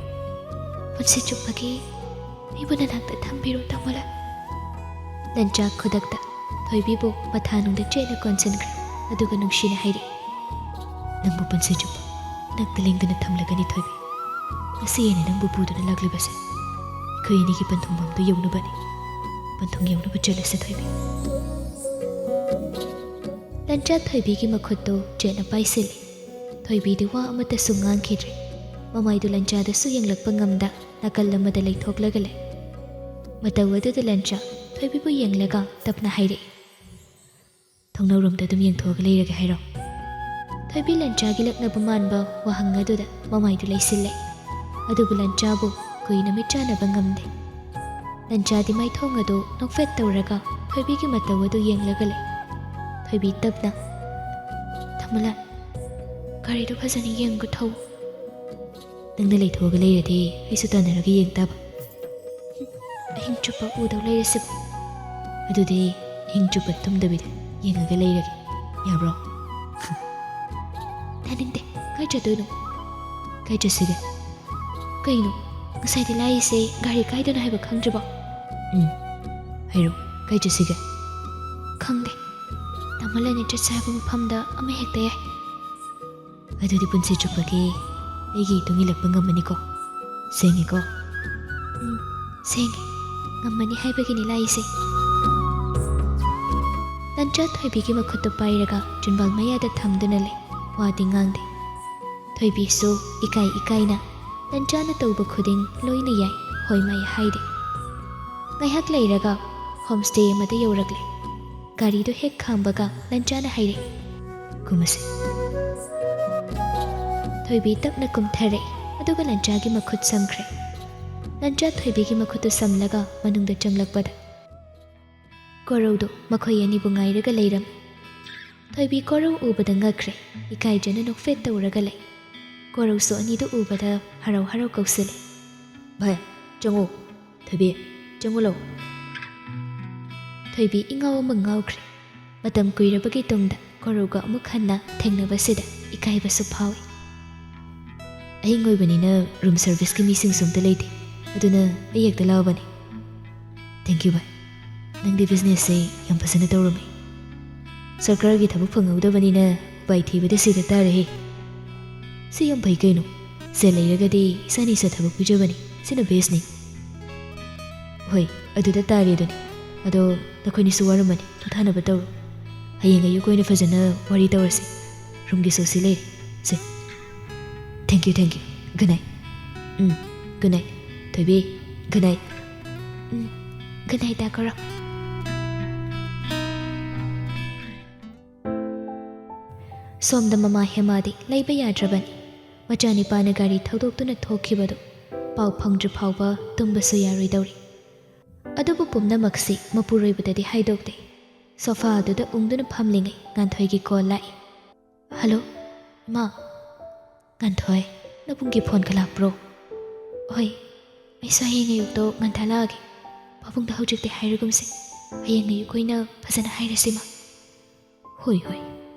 ꯄꯨꯟꯁꯤ ꯆꯨꯞꯄꯒꯤ ꯑꯩꯕꯨ ꯅꯅꯥꯛꯇ ꯊꯝꯕꯤꯔꯣ ꯇꯥꯃꯣꯂꯥ꯫" ꯂꯟꯆꯥ ꯈꯨꯗꯛꯇ ꯊꯣꯏꯕꯤꯕꯨ ꯃꯊꯥꯅꯨꯡꯗ ꯆꯦꯠꯅ ꯀꯣꯟꯁꯤꯟꯈ꯭ꯔꯦ, ꯑꯗꯨꯒ ꯅꯨꯡꯁꯤꯅ ꯍꯥꯏꯔꯛꯏ, "ꯅꯪꯕꯨ ꯄꯨꯟꯁꯤ ꯆꯨꯞꯄ ꯏꯅꯥꯛꯇ ꯂꯦꯡꯗꯨꯅ ꯊꯝꯂꯒꯅꯤ ꯊꯣꯏꯕꯤ꯫ ꯉꯁꯤ ꯑꯩꯅ ꯅꯪꯕꯨ ꯄꯨꯗꯨꯅ ꯂꯥꯛꯂꯤꯕꯁꯦ ꯑꯩꯈꯣꯏ ꯑꯅꯤꯒꯤ ꯄꯟꯊꯨꯡꯐꯝꯗꯨ ꯌꯧꯅꯕꯅꯤ꯫ ꯄꯟꯊꯨꯡ ꯌꯧꯅꯕ ꯆꯠꯂꯁꯦ ꯊꯣꯏꯕꯤ꯫" ꯂꯟꯆꯥ ꯊꯣꯏꯕꯤꯒꯤ ꯃꯈꯨꯠꯇꯨ ꯆꯦꯠꯅ ꯄꯥꯏꯁꯤꯜꯂꯤ꯫ ꯊꯣꯏꯕꯤꯗꯤ ꯋꯥ ꯑꯃꯠꯇꯁꯨ ꯉꯥꯡꯈꯤꯗ꯭ꯔꯦ꯫ ꯃꯃꯥꯏꯗꯨ ꯂꯟꯆꯥꯗꯁꯨ ꯌꯦꯡꯂꯛꯄ ꯉꯝꯗ ꯅꯥꯀꯜ ꯑꯃꯗ ꯂꯩꯊꯣꯛꯂꯒ ꯂꯩ꯫ ꯃꯇꯧ ꯑꯗꯨꯗ ꯂꯟꯆꯥ ꯊꯣꯏꯕꯤꯕꯨ ꯌꯦꯡꯂꯒ ꯇꯞꯅ ꯍꯥꯏꯔꯛꯏ, "ꯊꯣꯡꯅꯧꯔꯣꯝꯗ ꯑꯗꯨꯝ ꯌꯦꯡꯊꯣꯛꯑꯒ ꯂꯩꯔꯒꯦ ꯍꯥꯏꯔꯣ?" ꯊꯣꯏꯕꯤ ꯂꯟꯆꯥꯒꯤ ꯂꯛꯅꯕ ꯃꯥꯟꯕ ꯋꯥꯍꯪ ꯑꯗꯨꯗ ꯃꯃꯥꯏꯗꯨ ꯂꯩꯁꯤꯜꯂꯦ꯫ ꯑꯗꯨꯕꯨ ꯂꯟꯆꯥꯕꯨ ꯀꯨꯏꯅ ꯃꯤꯠ ꯆꯥꯟꯅꯕ ꯉꯝꯗꯦ꯫ ꯂꯟꯆꯥꯗꯤ ꯃꯥꯏꯊꯣꯡ ꯑꯗꯨ ꯅꯣꯛꯐꯦꯠ ꯇꯧꯔꯒ ꯊꯣꯏꯕꯤꯒꯤ ꯃꯇꯧ ꯑꯗꯨ ꯌꯦꯡꯂꯒ ꯂꯩ꯫ ꯊꯣꯏꯕꯤ ꯇꯞꯅ, "ꯇꯥꯃꯣꯂꯥ, ꯒꯥꯔꯤꯗꯨ ꯐꯖꯅ ꯌꯦꯡꯒ ꯊꯧ꯫" "ꯅꯪꯅ ꯂꯩꯊꯣꯛꯑꯒ ꯂꯩꯔꯗꯤ ꯑꯩꯁꯨ ꯇꯥꯟꯅꯔꯒ ꯌꯦꯡ ꯇꯥꯕ꯫" "ꯑꯍꯤꯡ ꯆꯨꯞꯄ ꯎꯗꯧ ꯂꯩꯔꯁꯤꯕꯨ?" "ꯑꯗꯨꯗꯤ ꯑꯍꯤꯡ ꯆꯨꯞꯄ ꯇꯨꯝꯗꯕꯤꯗ ꯌꯦꯡꯉꯒ ꯂꯩꯔꯒꯦ, ꯌꯥꯕ꯭ꯔꯣ?" "ꯇꯥꯅꯤꯡꯗꯦ꯫ ꯀꯥꯏ ꯆꯠꯇꯣꯏꯅꯣ?" "ꯀꯥꯏ ꯆꯠꯁꯤꯒꯦ?" "ꯀꯩꯅꯣ? ꯉꯁꯥꯏꯗꯤ ꯂꯥꯛꯏꯁꯦ ꯒꯥꯔꯤ ꯀꯥꯏꯗꯅꯣ ꯍꯥꯏꯕ ꯈꯪꯗ꯭ꯔꯤꯕꯣ?" "ꯎꯝ, ꯍꯥꯏꯔꯣ, ꯀꯥꯏ ꯆꯠꯁꯤꯒꯦ?" "ꯈꯪꯗꯦ꯫ ꯇꯥꯃꯣ ꯂꯥꯏꯅ ꯆꯠꯁꯦ ꯍꯥꯏꯕ ꯃꯐꯝꯗ ꯑꯃ ꯍꯦꯛꯇ ꯌꯥꯏ꯫" "ꯑꯗꯨꯗꯤ ꯄꯨꯟꯁꯤ ꯆꯨꯞꯄꯒꯤ ꯑꯩꯒꯤ ꯏꯇꯨꯡ ꯏꯜꯂꯛꯄ ꯉꯝꯃꯅꯤꯀꯣ? ꯁꯦꯡꯉꯦꯀꯣ?" "ꯎꯝ, ꯁꯦꯡꯉꯦ꯫" ꯉꯝꯃꯅꯤ ꯍꯥꯏꯕꯒꯤꯅꯤ ꯂꯥꯛꯏꯁꯦ꯫ ꯂꯟꯆꯥ ꯊꯣꯏꯕꯤꯒꯤ ꯃꯈꯨꯠꯇꯨ ꯄꯥꯏꯔꯒ ꯆꯨꯟꯕꯥꯜ ꯃꯌꯥꯗ ꯊꯝꯗꯨꯅ ꯂꯩ꯫ ꯋꯥꯗꯤ ꯉꯥꯡꯗꯦ꯫ ꯊꯣꯏꯕꯤꯁꯨ ꯏꯀꯥꯏ ꯏꯀꯥꯏꯅ ꯂꯟꯆꯥꯅ ꯇꯧꯕ ꯈꯨꯗꯤꯡ ꯂꯣꯏꯅ ꯌꯥꯏ, ꯍꯣꯏ ꯃꯥꯏ ꯍꯥꯏꯗꯦ꯫ ꯉꯥꯏꯍꯥꯛ ꯂꯩꯔꯒ ꯍꯣꯝ ꯁ꯭ꯇꯦ ꯑꯃꯗ ꯌꯧꯔꯛꯂꯦ꯫ ꯒꯥꯔꯤꯗꯨ ꯍꯦꯛ ꯈꯥꯝꯕꯒ ꯂꯟꯆꯥꯅ ꯍꯥꯏꯔꯛꯏ, "ꯀꯨꯝꯃꯁꯦ꯫" ꯊꯣꯏꯕꯤ ꯇꯞꯅ ꯀꯨꯝꯊꯔꯛꯏ, ꯑꯗꯨꯒ ꯂꯟꯆꯥꯒꯤ ꯃꯈꯨꯠ ꯁꯝꯈ꯭ꯔꯦ꯫ ꯂꯟꯆꯥ ꯊꯣꯏꯕꯤꯒꯤ ꯃꯈꯨꯠꯇꯨ ꯁꯝꯂꯒ ꯃꯅꯨꯡꯗ ꯆꯪꯂꯛꯄꯗ ꯀꯣꯔꯧꯗꯣ ꯃꯈꯣꯏ ꯑꯅꯤꯕꯨ ꯉꯥꯏꯔꯒ ꯂꯩꯔꯝꯃꯤ꯫ ꯊꯣꯏꯕꯤ ꯀꯣꯔꯧ ꯎꯕꯗ ꯉꯛꯈ꯭ꯔꯦ, ꯏꯀꯥꯏꯖꯅ ꯅꯣꯛꯐꯦꯠ ꯇꯧꯔꯒ ꯂꯩ꯫ ꯀꯣꯔꯧꯁꯨ ꯑꯅꯤꯗꯨ ꯎꯕꯗ ꯍꯔꯥꯎ ꯍꯔꯥꯎ ꯀꯧꯁꯤꯜꯂꯦ, "ꯚꯥꯏ, ꯆꯪꯉꯣ꯫ ꯊꯣꯏꯕꯤ, ꯆꯪꯉꯨ ꯂꯥꯎ꯫" ꯊꯣꯏꯕꯤ ꯏꯉꯥꯎ ꯑꯃ ꯉꯥꯎꯈ꯭ꯔꯦ꯫ ꯃꯇꯝ ꯀꯨꯏꯔꯕꯒꯤ ꯇꯨꯡꯗ ꯀꯣꯔꯧꯒ ꯑꯃꯨꯛ ꯍꯟꯅ ꯊꯦꯡꯅꯕꯁꯤꯗ ꯏꯀꯥꯏꯕꯁꯨ ꯐꯥꯎꯏ꯫ "ꯑꯍꯤꯡ ꯑꯣꯏꯕꯅꯤꯅ ꯔꯨꯝ ꯁꯔꯚꯤꯁꯀꯤ ꯃꯤꯁꯤꯡꯁꯨ ꯑꯝꯇ ꯂꯩꯇꯦ, ꯑꯗꯨꯅ ꯑꯩ ꯍꯦꯛꯇ ꯂꯥꯛꯑꯕꯅꯤ꯫ Thank you, ꯚꯥꯏ꯫ ꯅꯪꯗꯤ ꯕꯤꯖꯤꯅꯦꯁꯁꯦ ꯌꯥꯝ ꯐꯖꯅ ꯇꯧꯔꯝꯃꯤ꯫ ꯁꯔꯀꯥꯔꯒꯤ ꯊꯕꯛ ꯐꯪꯍꯧꯗꯕꯅꯤꯅ ꯎꯄꯥꯏ ꯊꯤꯕꯗ ꯁꯤꯗ ꯇꯥꯔꯦꯍꯦ꯫ ꯁꯤ ꯌꯥꯝ ꯐꯩ ꯀꯩꯅꯣ꯫ ꯁꯦꯜ ꯂꯩꯔꯒꯗꯤ ꯏꯁꯥꯅ ꯏꯁꯥ ꯊꯕꯛ ꯄꯤꯖꯕꯅꯤ꯫ ꯁꯤꯅ ꯕꯦꯁꯅꯤ꯫" "ꯍꯣꯏ, ꯑꯗꯨꯗ ꯇꯥꯔꯦ ꯑꯗꯨꯅꯤ꯫ ꯑꯗꯣ ꯅꯈꯣꯏꯅꯤꯁꯨ ꯋꯥꯔꯝꯃꯅꯤ, ꯄꯣꯊꯥꯅꯕ ꯇꯧꯔꯣ꯫ ꯍꯌꯦꯡ ꯑꯌꯨꯛ ꯑꯣꯏꯅ ꯐꯖꯅ ꯋꯥꯔꯤ ꯇꯧꯔꯁꯤ꯫ ꯔꯨꯝꯒꯤꯁꯨ ꯁꯤ ꯂꯩꯔꯦ꯫ ꯁꯦ꯫ Thank you, thank you꯫ Good night꯫ Um, good night꯫ ꯊꯣꯏꯕꯤ, good night꯫ ꯎꯝ, good night, ꯗꯥ ꯀꯣꯔꯧ꯫ ꯁꯣꯝꯗ ꯃꯃꯥ ꯍꯦꯃꯥꯗꯤ ꯂꯩꯕ ꯌꯥꯗ꯭ꯔꯕꯅꯤ꯫ ꯃꯆꯥꯅꯤꯄꯥꯅ ꯒꯥꯔꯤ ꯊꯧꯗꯣꯛꯇꯨꯅ ꯊꯣꯛꯈꯤꯕꯗꯨ ꯄꯥꯎ ꯐꯪꯗ꯭ꯔꯤ ꯐꯥꯎꯕ ꯇꯨꯝꯕꯁꯨ ꯌꯥꯔꯣꯏꯗꯧꯔꯤ꯫ ꯑꯗꯨꯕꯨ ꯄꯨꯝꯅꯃꯛꯁꯤ ꯃꯄꯨꯔꯣꯏꯕꯗꯗꯤ ꯍꯥꯏꯗꯣꯛꯇꯦ꯫ ꯁꯣꯐꯥ ꯑꯗꯨꯗ ꯎꯪꯗꯨꯅ ꯐꯝꯂꯤꯉꯩ ꯉꯥꯟꯊꯣꯏꯒꯤ ꯀꯣꯜ ꯂꯥꯛꯏ꯫ "ꯍꯜꯂꯣ, ꯏꯃꯥ꯫" "ꯉꯥꯟꯊꯣꯏ, ꯅꯕꯨꯡꯒꯤ ꯐꯣꯟꯒ ꯂꯥꯛꯄ꯭ꯔꯣ?" "ꯍꯣꯏ, ꯑꯩꯁꯨ ꯍꯌꯦꯡ ꯑꯌꯨꯛꯇꯣ ꯉꯟꯇꯥ ꯂꯥꯛꯑꯒꯦ꯫ ꯄꯥꯕꯨꯡꯗ ꯍꯧꯖꯤꯛꯇꯤ ꯍꯥꯏꯔꯒꯨꯝꯁꯦ꯫ ꯍꯌꯦꯡ ꯑꯌꯨꯛ ꯑꯣꯏꯅ ꯐꯖꯅ ꯍꯥꯏꯔꯁꯤ, ꯏꯃꯥ꯫" "ꯍꯣꯏ, ꯍꯣꯏ꯫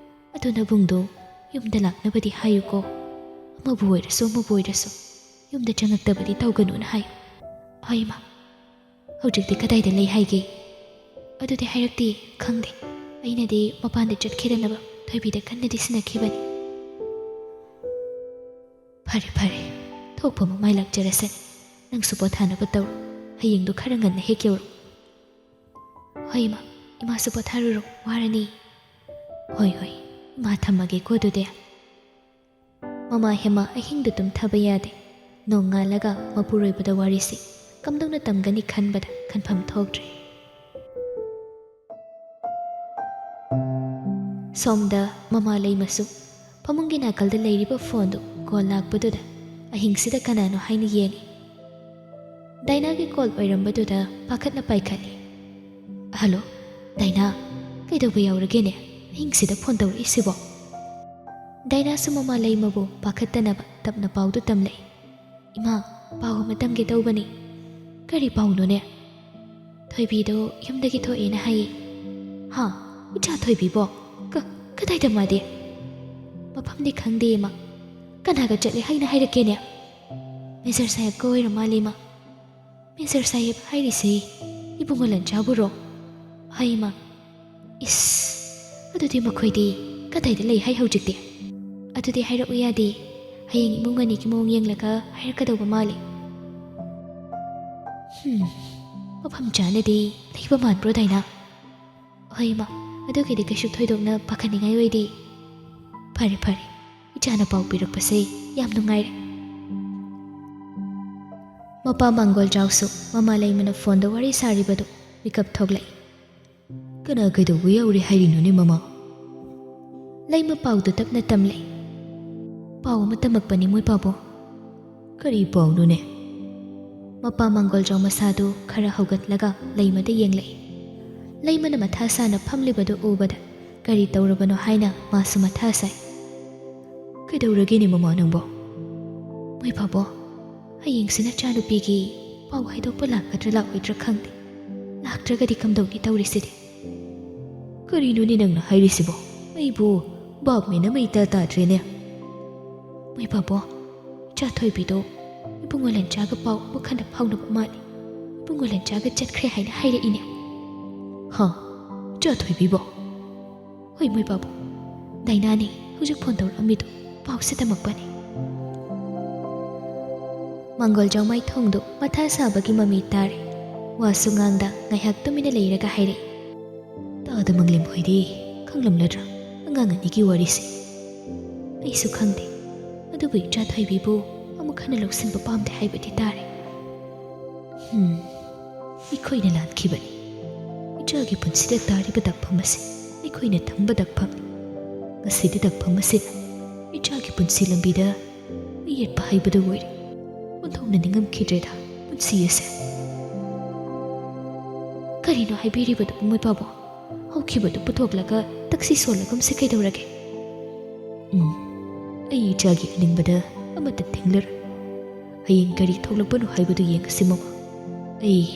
ꯑꯗꯨ ꯅꯕꯨꯡꯗꯣ ꯌꯨꯝꯗ ꯂꯥꯛꯅꯕꯗꯤ ꯍꯥꯏꯌꯨꯀꯣ꯫ ꯑꯃꯕꯨ ꯑꯣꯏꯔꯁꯨ, ꯑꯃꯕꯨ ꯑꯣꯏꯔꯁꯨ ꯌꯨꯝꯗ ꯆꯪꯉꯛꯇꯕꯗꯤ ꯇꯧꯒꯅꯨꯅ ꯍꯥꯏꯌꯨ꯫" "ꯍꯣꯏ, ꯏꯃꯥ꯫" "ꯍꯧꯖꯤꯛꯇꯤ ꯀꯗꯥꯏꯗ ꯂꯩ ꯍꯥꯏꯒꯦ?" "ꯑꯗꯨꯗꯤ ꯍꯥꯏꯔꯛꯇꯦ, ꯈꯪꯗꯦ꯫ ꯑꯩꯅꯗꯤ ꯃꯄꯥꯟꯗ ꯆꯠꯈꯤꯗꯅꯕ ꯊꯣꯏꯕꯤꯗ ꯀꯟꯅꯗꯤ ꯁꯤꯟꯅꯈꯤꯕꯅꯤ꯫" "ꯐꯔꯦ, ꯐꯔꯦ꯫ ꯊꯣꯛꯄ ꯑꯃ ꯃꯥꯏ ꯂꯥꯛꯆꯔꯁꯅꯤ꯫ ꯅꯪꯁꯨ ꯄꯣꯊꯥꯅꯕ ꯇꯧꯔꯣ꯫ ꯍꯌꯦꯡꯗꯣ ꯈꯔ ꯉꯟꯅ ꯍꯦꯛ ꯌꯧꯔꯛꯎ꯫ "ꯍꯣꯏ ꯏꯃꯥ, ꯏꯃꯥꯁꯨ ꯄꯣꯊꯥꯔꯨꯔꯣ, ꯋꯥꯔꯅꯤ꯫" "ꯍꯣꯏ ꯍꯣꯏ, ꯏꯃꯥ ꯊꯝꯃꯒꯦꯀꯣ ꯑꯗꯨꯗꯤ꯫" ꯃꯃꯥ ꯍꯦꯃꯥ ꯑꯍꯤꯡꯗ ꯇꯨꯝꯊꯕ ꯌꯥꯗꯦ꯫ ꯅꯣꯡꯉꯥꯜꯂꯒ ꯃꯄꯨꯔꯣꯏꯕꯗ ꯋꯥꯔꯤꯁꯤ ꯀꯝꯗꯧꯅ ꯇꯝꯒꯅꯤ ꯈꯟꯕꯗ ꯈꯟꯐꯝ ꯊꯣꯛꯇ꯭ꯔꯦ꯫ ꯁꯣꯝꯗ ꯃꯃꯥ ꯂꯩꯃꯁꯨ ꯐꯃꯨꯡꯒꯤ ꯅꯥꯀꯜꯗ ꯂꯩꯔꯤꯕ ꯐꯣꯟꯗꯨ ꯀꯣꯜ ꯂꯥꯛꯄꯗꯨꯗ ꯑꯍꯤꯡꯁꯤꯗ ꯀꯅꯥꯅꯣ ꯍꯥꯏꯅ ꯌꯦꯡꯏ꯫ ꯗꯥꯏꯅꯥꯒꯤ ꯀꯣꯜ ꯑꯣꯏꯔꯝꯕꯗꯨꯗ ꯄꯥꯈꯠꯅ ꯄꯥꯏꯈꯠꯂꯤ꯫ "ꯍꯜꯂꯣ, ꯗꯥꯏꯅꯥ, ꯀꯩꯗꯧꯕ ꯌꯥꯎꯔꯒꯦꯅꯦ? ꯑꯍꯤꯡꯁꯤꯗ ꯐꯣꯟ ꯇꯧꯔꯛꯏꯁꯤꯕꯣ?" ꯗꯥꯏꯅꯥꯁꯨ ꯃꯃꯥ ꯂꯩꯃꯕꯨ ꯄꯥꯈꯠꯇꯅꯕ ꯇꯞꯅ ꯄꯥꯎꯗꯨ ꯇꯝꯂꯛꯏ꯫ "ꯏꯃꯥ, ꯄꯥꯎ ꯑꯃ ꯇꯝꯒꯦ ꯇꯧꯕꯅꯤ꯫" "ꯀꯔꯤ ꯄꯥꯎꯅꯣꯅꯦ?" "ꯊꯣꯏꯕꯤꯗꯣ ꯌꯨꯝꯗꯒꯤ ꯊꯣꯛꯑꯦꯅ ꯍꯥꯏꯌꯦ꯫" "ꯍꯥ? ꯏꯆꯥ ꯊꯣꯏꯕꯤꯕꯣ? ꯀ-, ꯀꯗꯥꯏꯗ ꯃꯥꯗꯤ?" "ꯃꯐꯝꯗꯤ ꯈꯪꯗꯦ, ꯏꯃꯥ꯫" "ꯀꯅꯥꯒ ꯆꯠꯂꯦ ꯍꯥꯏꯅ ꯍꯥꯏꯔꯛꯀꯦꯅꯦ?" "ꯃꯦꯖꯔ ꯁꯥꯍꯦꯕꯀ ꯑꯣꯏꯔ ꯃꯥꯜꯂꯦ, ꯏꯃꯥ꯫" "ꯃꯦꯖꯔ ꯁꯥꯍꯦꯕ ꯍꯥꯏꯔꯤꯁꯤ ꯏꯕꯨꯡꯉꯣ ꯂꯟꯆꯥꯕꯨꯔꯣ?" "ꯍꯣꯏ, ꯏꯃꯥ꯫" "ꯏꯁ, ꯑꯗꯨꯗꯤ ꯃꯈꯣꯏꯗꯤ ꯀꯗꯥꯏꯗ ꯂꯩ ꯍꯥꯏ ꯍꯧꯖꯤꯛꯇꯤ?" "ꯑꯗꯨꯗꯤ ꯍꯥꯏꯔꯛꯎ ꯌꯥꯗꯦ, ꯍꯌꯦꯡ ꯏꯃꯨꯡ ꯑꯅꯤꯒꯤ ꯃꯑꯣꯡ ꯌꯦꯡꯂꯒ ꯍꯥꯏꯔꯛꯀꯗꯧꯕ ꯃꯥꯜꯂꯤ꯫" "ꯍꯝ, ꯃꯐꯝ ꯆꯥꯅꯗꯤ ꯂꯩꯕ ꯃꯥꯟꯕ꯭ꯔꯣ, ꯗꯥꯏꯅꯥ?" "ꯍꯣꯏ, ꯏꯃꯥ, ꯑꯗꯨꯒꯤꯗꯤ ꯀꯩꯁꯨ ꯊꯣꯏꯗꯣꯛꯅ ꯄꯥꯈꯠꯅꯤꯡꯉꯥꯏ ꯑꯣꯏꯗꯦ꯫" "ꯐꯔꯦ, ꯐꯔꯦ, ꯏꯆꯥꯅ ꯄꯥꯎ ꯄꯤꯔꯛꯄꯁꯦ ꯌꯥꯝ ꯅꯨꯡꯉꯥꯏꯔꯦ꯫" ꯃꯄꯥ ꯃꯥꯡꯒꯣꯜꯖꯥꯎꯁꯨ ꯃꯃꯥ ꯂꯩꯃꯅ ꯐꯣꯟꯗ ꯋꯥꯔꯤ ꯁꯥꯔꯤꯕꯗꯨ ꯃꯤꯀꯞ ꯊꯣꯛꯂꯛꯏ꯫ "ꯀꯅꯥ ꯀꯩꯗꯧꯕ ꯌꯥꯎꯔꯦ ꯍꯥꯏꯔꯤꯅꯣꯅꯦ, ꯃꯃꯥ?" ꯂꯩꯃ ꯄꯥꯎꯗꯨ ꯇꯞꯅ ꯇꯝꯂꯦ꯫ "ꯄꯥꯎ ꯑꯃ ꯇꯝꯃꯛꯄꯅꯤ, ꯃꯣꯏ ꯄꯥꯕꯨꯡ꯫" "ꯀꯔꯤ ꯄꯥꯎꯅꯣꯅꯦ?" ꯃꯄꯥ ꯃꯥꯡꯒꯣꯜꯖꯥꯎ ꯃꯁꯥꯗꯨ ꯈꯔ ꯍꯧꯒꯠꯂꯒ ꯂꯩꯃꯗ ꯌꯦꯡꯂꯛꯏ꯫ ꯂꯩꯃꯅ ꯃꯊꯥ ꯁꯥꯅ ꯐꯝꯂꯤꯕꯗꯨ ꯎꯕꯗ ꯀꯔꯤ ꯇꯧꯔꯕꯅꯣ ꯍꯥꯏꯅ ꯃꯥꯁꯨ ꯃꯊꯥ ꯁꯥꯏ꯫ "ꯀꯩꯗꯧꯔꯒꯦꯅꯦ, ꯃꯃꯥ, ꯅꯪꯕꯣ?" "ꯃꯣꯏ ꯄꯥꯕꯨꯡ, ꯍꯌꯦꯡꯁꯤ ꯅꯆꯥꯅꯨꯄꯤꯒꯤ ꯄꯥꯎ ꯍꯥꯏꯗꯣꯛꯄ ꯂꯥꯛꯀꯗ꯭ꯔꯥ ꯂꯥꯛꯑꯣꯏꯗ꯭ꯔꯥ ꯈꯪꯗꯦ꯫ ꯂꯥꯛꯇ꯭ꯔꯒꯗꯤ ꯀꯝꯗꯧꯅꯤ ꯇꯧꯔꯤꯁꯤꯗꯤ?" "ꯀꯔꯤꯅꯣꯅꯦ ꯅꯪꯅ ꯍꯥꯏꯔꯤꯁꯤꯕꯣ? ꯑꯩꯕꯨ ꯚꯥꯞ ꯃꯦꯟ ꯑꯃ ꯏꯇꯥ ꯇꯥꯗ꯭ꯔꯦꯅꯦ꯫" "ꯃꯣꯏ ꯄꯥꯕꯨꯡ, ꯏꯆꯥ ꯊꯣꯏꯕꯤꯗꯣ ꯏꯕꯨꯡꯉꯣ ꯂꯟꯆꯥꯒ ꯄꯥꯎ ꯑꯃꯨꯛ ꯍꯟꯅ ꯐꯥꯎꯅꯕ ꯃꯥꯜꯂꯤ꯫ ꯏꯕꯨꯡꯉꯣ ꯂꯟꯆꯥꯒ ꯆꯠꯈ꯭ꯔꯦ ꯍꯥꯏꯅ ꯍꯥꯏꯔꯛꯏꯅꯦ꯫" "ꯍꯥ? ꯏꯆꯥ ꯊꯣꯏꯕꯤꯕꯣ?" "ꯍꯣꯏ, ꯃꯣꯏ ꯄꯥꯕꯨꯡ, ꯗꯥꯏꯅꯥꯅꯦ ꯍꯧꯖꯤꯛ ꯐꯣꯟ ꯇꯧꯔꯛꯑꯝꯃꯤꯗꯣ, ꯄꯥꯎꯁꯦ ꯇꯝꯃꯛꯄꯅꯦ꯫" ꯃꯥꯡꯒꯣꯜꯖꯥꯎ ꯃꯥꯏꯊꯣꯡꯗꯨ ꯃꯊꯥ ꯁꯥꯕꯒꯤ ꯃꯃꯤ ꯇꯥꯔꯦ꯫ ꯋꯥꯁꯨ ꯉꯥꯡꯗ ꯉꯥꯏꯍꯥꯛ ꯇꯨꯃꯤꯟꯅ ꯂꯩꯔꯒ ꯍꯥꯏꯔꯛꯏ, "ꯇꯥꯗ ꯃꯪꯂꯦꯝ ꯍꯣꯏꯗꯤ ꯈꯪꯂꯝꯂꯗ꯭ꯔꯥ ꯑꯉꯥꯡ ꯑꯅꯤꯒꯤ ꯋꯥꯔꯤꯁꯦ?" "ꯑꯩꯁꯨ ꯈꯪꯗꯦ, ꯑꯗꯨꯕꯨ ꯏꯆꯥ ꯊꯣꯏꯕꯤꯕꯨ ꯑꯃꯨꯛ ꯍꯟꯅ ꯂꯧꯁꯤꯟꯕ ꯄꯥꯝꯗꯦ ꯍꯥꯏꯕꯗꯤ ꯇꯥꯔꯦ꯫ ꯍꯝ, ꯑꯩꯈꯣꯏꯅ ꯂꯥꯟꯈꯤꯕꯅꯤ꯫ ꯏꯆꯥꯒꯤ ꯄꯨꯟꯁꯤꯗ ꯇꯥꯔꯤꯕ ꯗꯛꯐꯝ ꯑꯁꯤ ꯑꯩꯈꯣꯏꯅ ꯊꯝꯕ ꯗꯛꯐꯝꯅꯤ꯫ ꯉꯁꯤꯗꯤ ꯗꯛꯐꯝ ꯑꯁꯤꯅ ꯏꯆꯥꯒꯤ ꯄꯨꯟꯁꯤ ꯂꯝꯕꯤꯗ ꯃꯤ ꯌꯦꯠꯄ ꯍꯥꯏꯕꯗꯨ ꯑꯣꯏꯔꯦ꯫ ꯑꯣꯟꯊꯣꯛꯅ ꯅꯤꯡꯉꯝꯈꯤꯗ꯭ꯔꯦꯗ ꯄꯨꯟꯁꯤ ꯑꯁꯦ꯫" "ꯀꯔꯤꯅꯣ ꯍꯥꯏꯕꯤꯔꯤꯕꯗꯨ ꯃꯣꯏ ꯄꯥꯕꯨꯡ? ꯍꯧꯈꯤꯕꯗꯨ ꯄꯨꯊꯣꯛꯂꯒ ꯇꯛꯁꯤ ꯁꯣꯜꯂꯒꯨꯝꯁꯤ ꯀꯩꯗꯧꯔꯒꯦ?" "ꯎꯝ, ꯑꯩ ꯏꯆꯥꯒꯤ ꯑꯅꯤꯡꯕꯗ ꯑꯃꯠꯇ ꯊꯤꯡꯂꯔꯣꯏ꯫ ꯍꯌꯦꯡ ꯀꯔꯤ ꯊꯣꯛꯂꯛꯄꯅꯣ ꯍꯥꯏꯕꯗꯨ ꯌꯦꯡꯉꯁꯤ ꯃꯃꯥ꯫ ꯑꯩ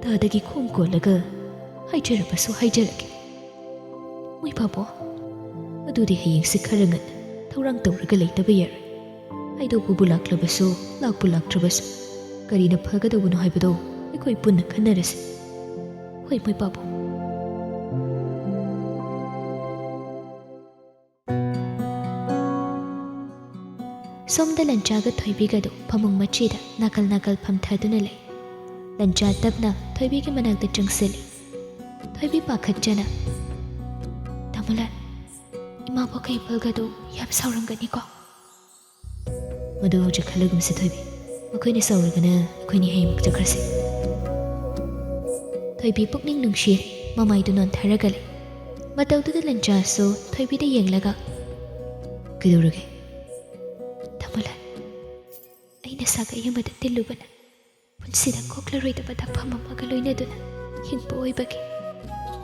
ꯇꯥꯗꯒꯤ ꯈꯣꯡ ꯀꯣꯜꯂꯒ ꯍꯥꯏꯖꯔꯕꯁꯨ ꯍꯥꯏꯖꯔꯒꯦ꯫" "ꯃꯣꯏ ꯄꯥꯕꯨꯡ, ꯑꯗꯨꯗꯤ ꯍꯌꯦꯡꯁꯤ ꯈꯔ ꯉꯟꯅ ꯊꯧꯔꯥꯡ ꯇꯧꯔꯒ ꯂꯩꯇꯕ ꯌꯥꯔꯣꯏ꯫ ꯍꯥꯏꯗꯣꯛꯄꯕꯨ ꯂꯥꯛꯂꯕꯁꯨ, ꯂꯥꯛꯄꯨ ꯂꯥꯛꯇ꯭ꯔꯕꯁꯨ, ꯀꯔꯤꯅ ꯐꯒꯗꯧꯕꯅꯣ ꯍꯥꯏꯕꯗꯣ ꯑꯩꯈꯣꯏ ꯄꯨꯟꯅ ꯈꯟꯅꯔꯁꯤ꯫" "ꯍꯣꯏ, ꯃꯣꯏ ꯄꯥꯕꯨꯡ꯫" ꯁꯣꯝꯗ ꯂꯟꯆꯥꯒ ꯊꯣꯏꯕꯤꯒꯗꯨ ꯐꯃꯨꯡ ꯃꯆꯤꯗ ꯅꯥꯀꯜ ꯅꯥꯀꯜ ꯐꯝꯊꯗꯨꯅ ꯂꯩ꯫ ꯂꯟꯆꯥ ꯇꯞꯅ ꯊꯣꯏꯕꯤꯒꯤ ꯃꯅꯥꯛꯇ ꯆꯪꯁꯤꯜꯂꯤ꯫ ꯊꯣꯏꯕꯤ ꯄꯥꯈꯠꯆꯅ, "ꯇꯥꯃꯣ ꯂꯟ, ꯏꯃꯥꯕꯣꯛ ꯀꯩꯄꯜꯒꯗꯨ ꯌꯥꯝ ꯁꯥꯎꯔꯝꯒꯅꯤꯀꯣ?" "ꯃꯗꯨ ꯍꯧꯖꯤꯛ ꯈꯜꯂꯒꯨꯝꯁꯤ ꯊꯣꯏꯕꯤ꯫ ꯃꯈꯣꯏꯅ ꯁꯥꯎꯔꯒꯅ ꯑꯩꯈꯣꯏꯅꯤ ꯍꯌꯦꯡꯃꯛ ꯆꯠꯈ꯭ꯔꯁꯤ꯫" ꯊꯣꯏꯕꯤ ꯄꯨꯛꯅꯤꯡ ꯅꯨꯡꯁꯤꯔꯦ, ꯃꯃꯥꯏꯗꯨ ꯅꯣꯟꯊꯔꯒ ꯂꯩ꯫ ꯃꯇꯧꯗꯨꯗ ꯂꯟꯆꯥꯁꯨ ꯊꯣꯏꯕꯤꯗ ꯌꯦꯡꯂꯒ, "ꯀꯩꯗꯧꯔꯒꯦ?" "ꯇꯥꯃꯣ ꯂꯟ, ꯑꯩꯅ ꯁꯥꯒꯩ ꯑꯃꯗ ꯇꯤꯜꯂꯨꯕꯅ ꯄꯨꯟꯁꯤꯗ ꯀꯣꯛꯂꯔꯣꯏꯗꯕ ꯗꯛꯐꯝ ꯑꯃꯒ ꯂꯣꯏꯅꯗꯨꯅ ꯍꯤꯡꯕ ꯑꯣꯏꯕꯒꯤ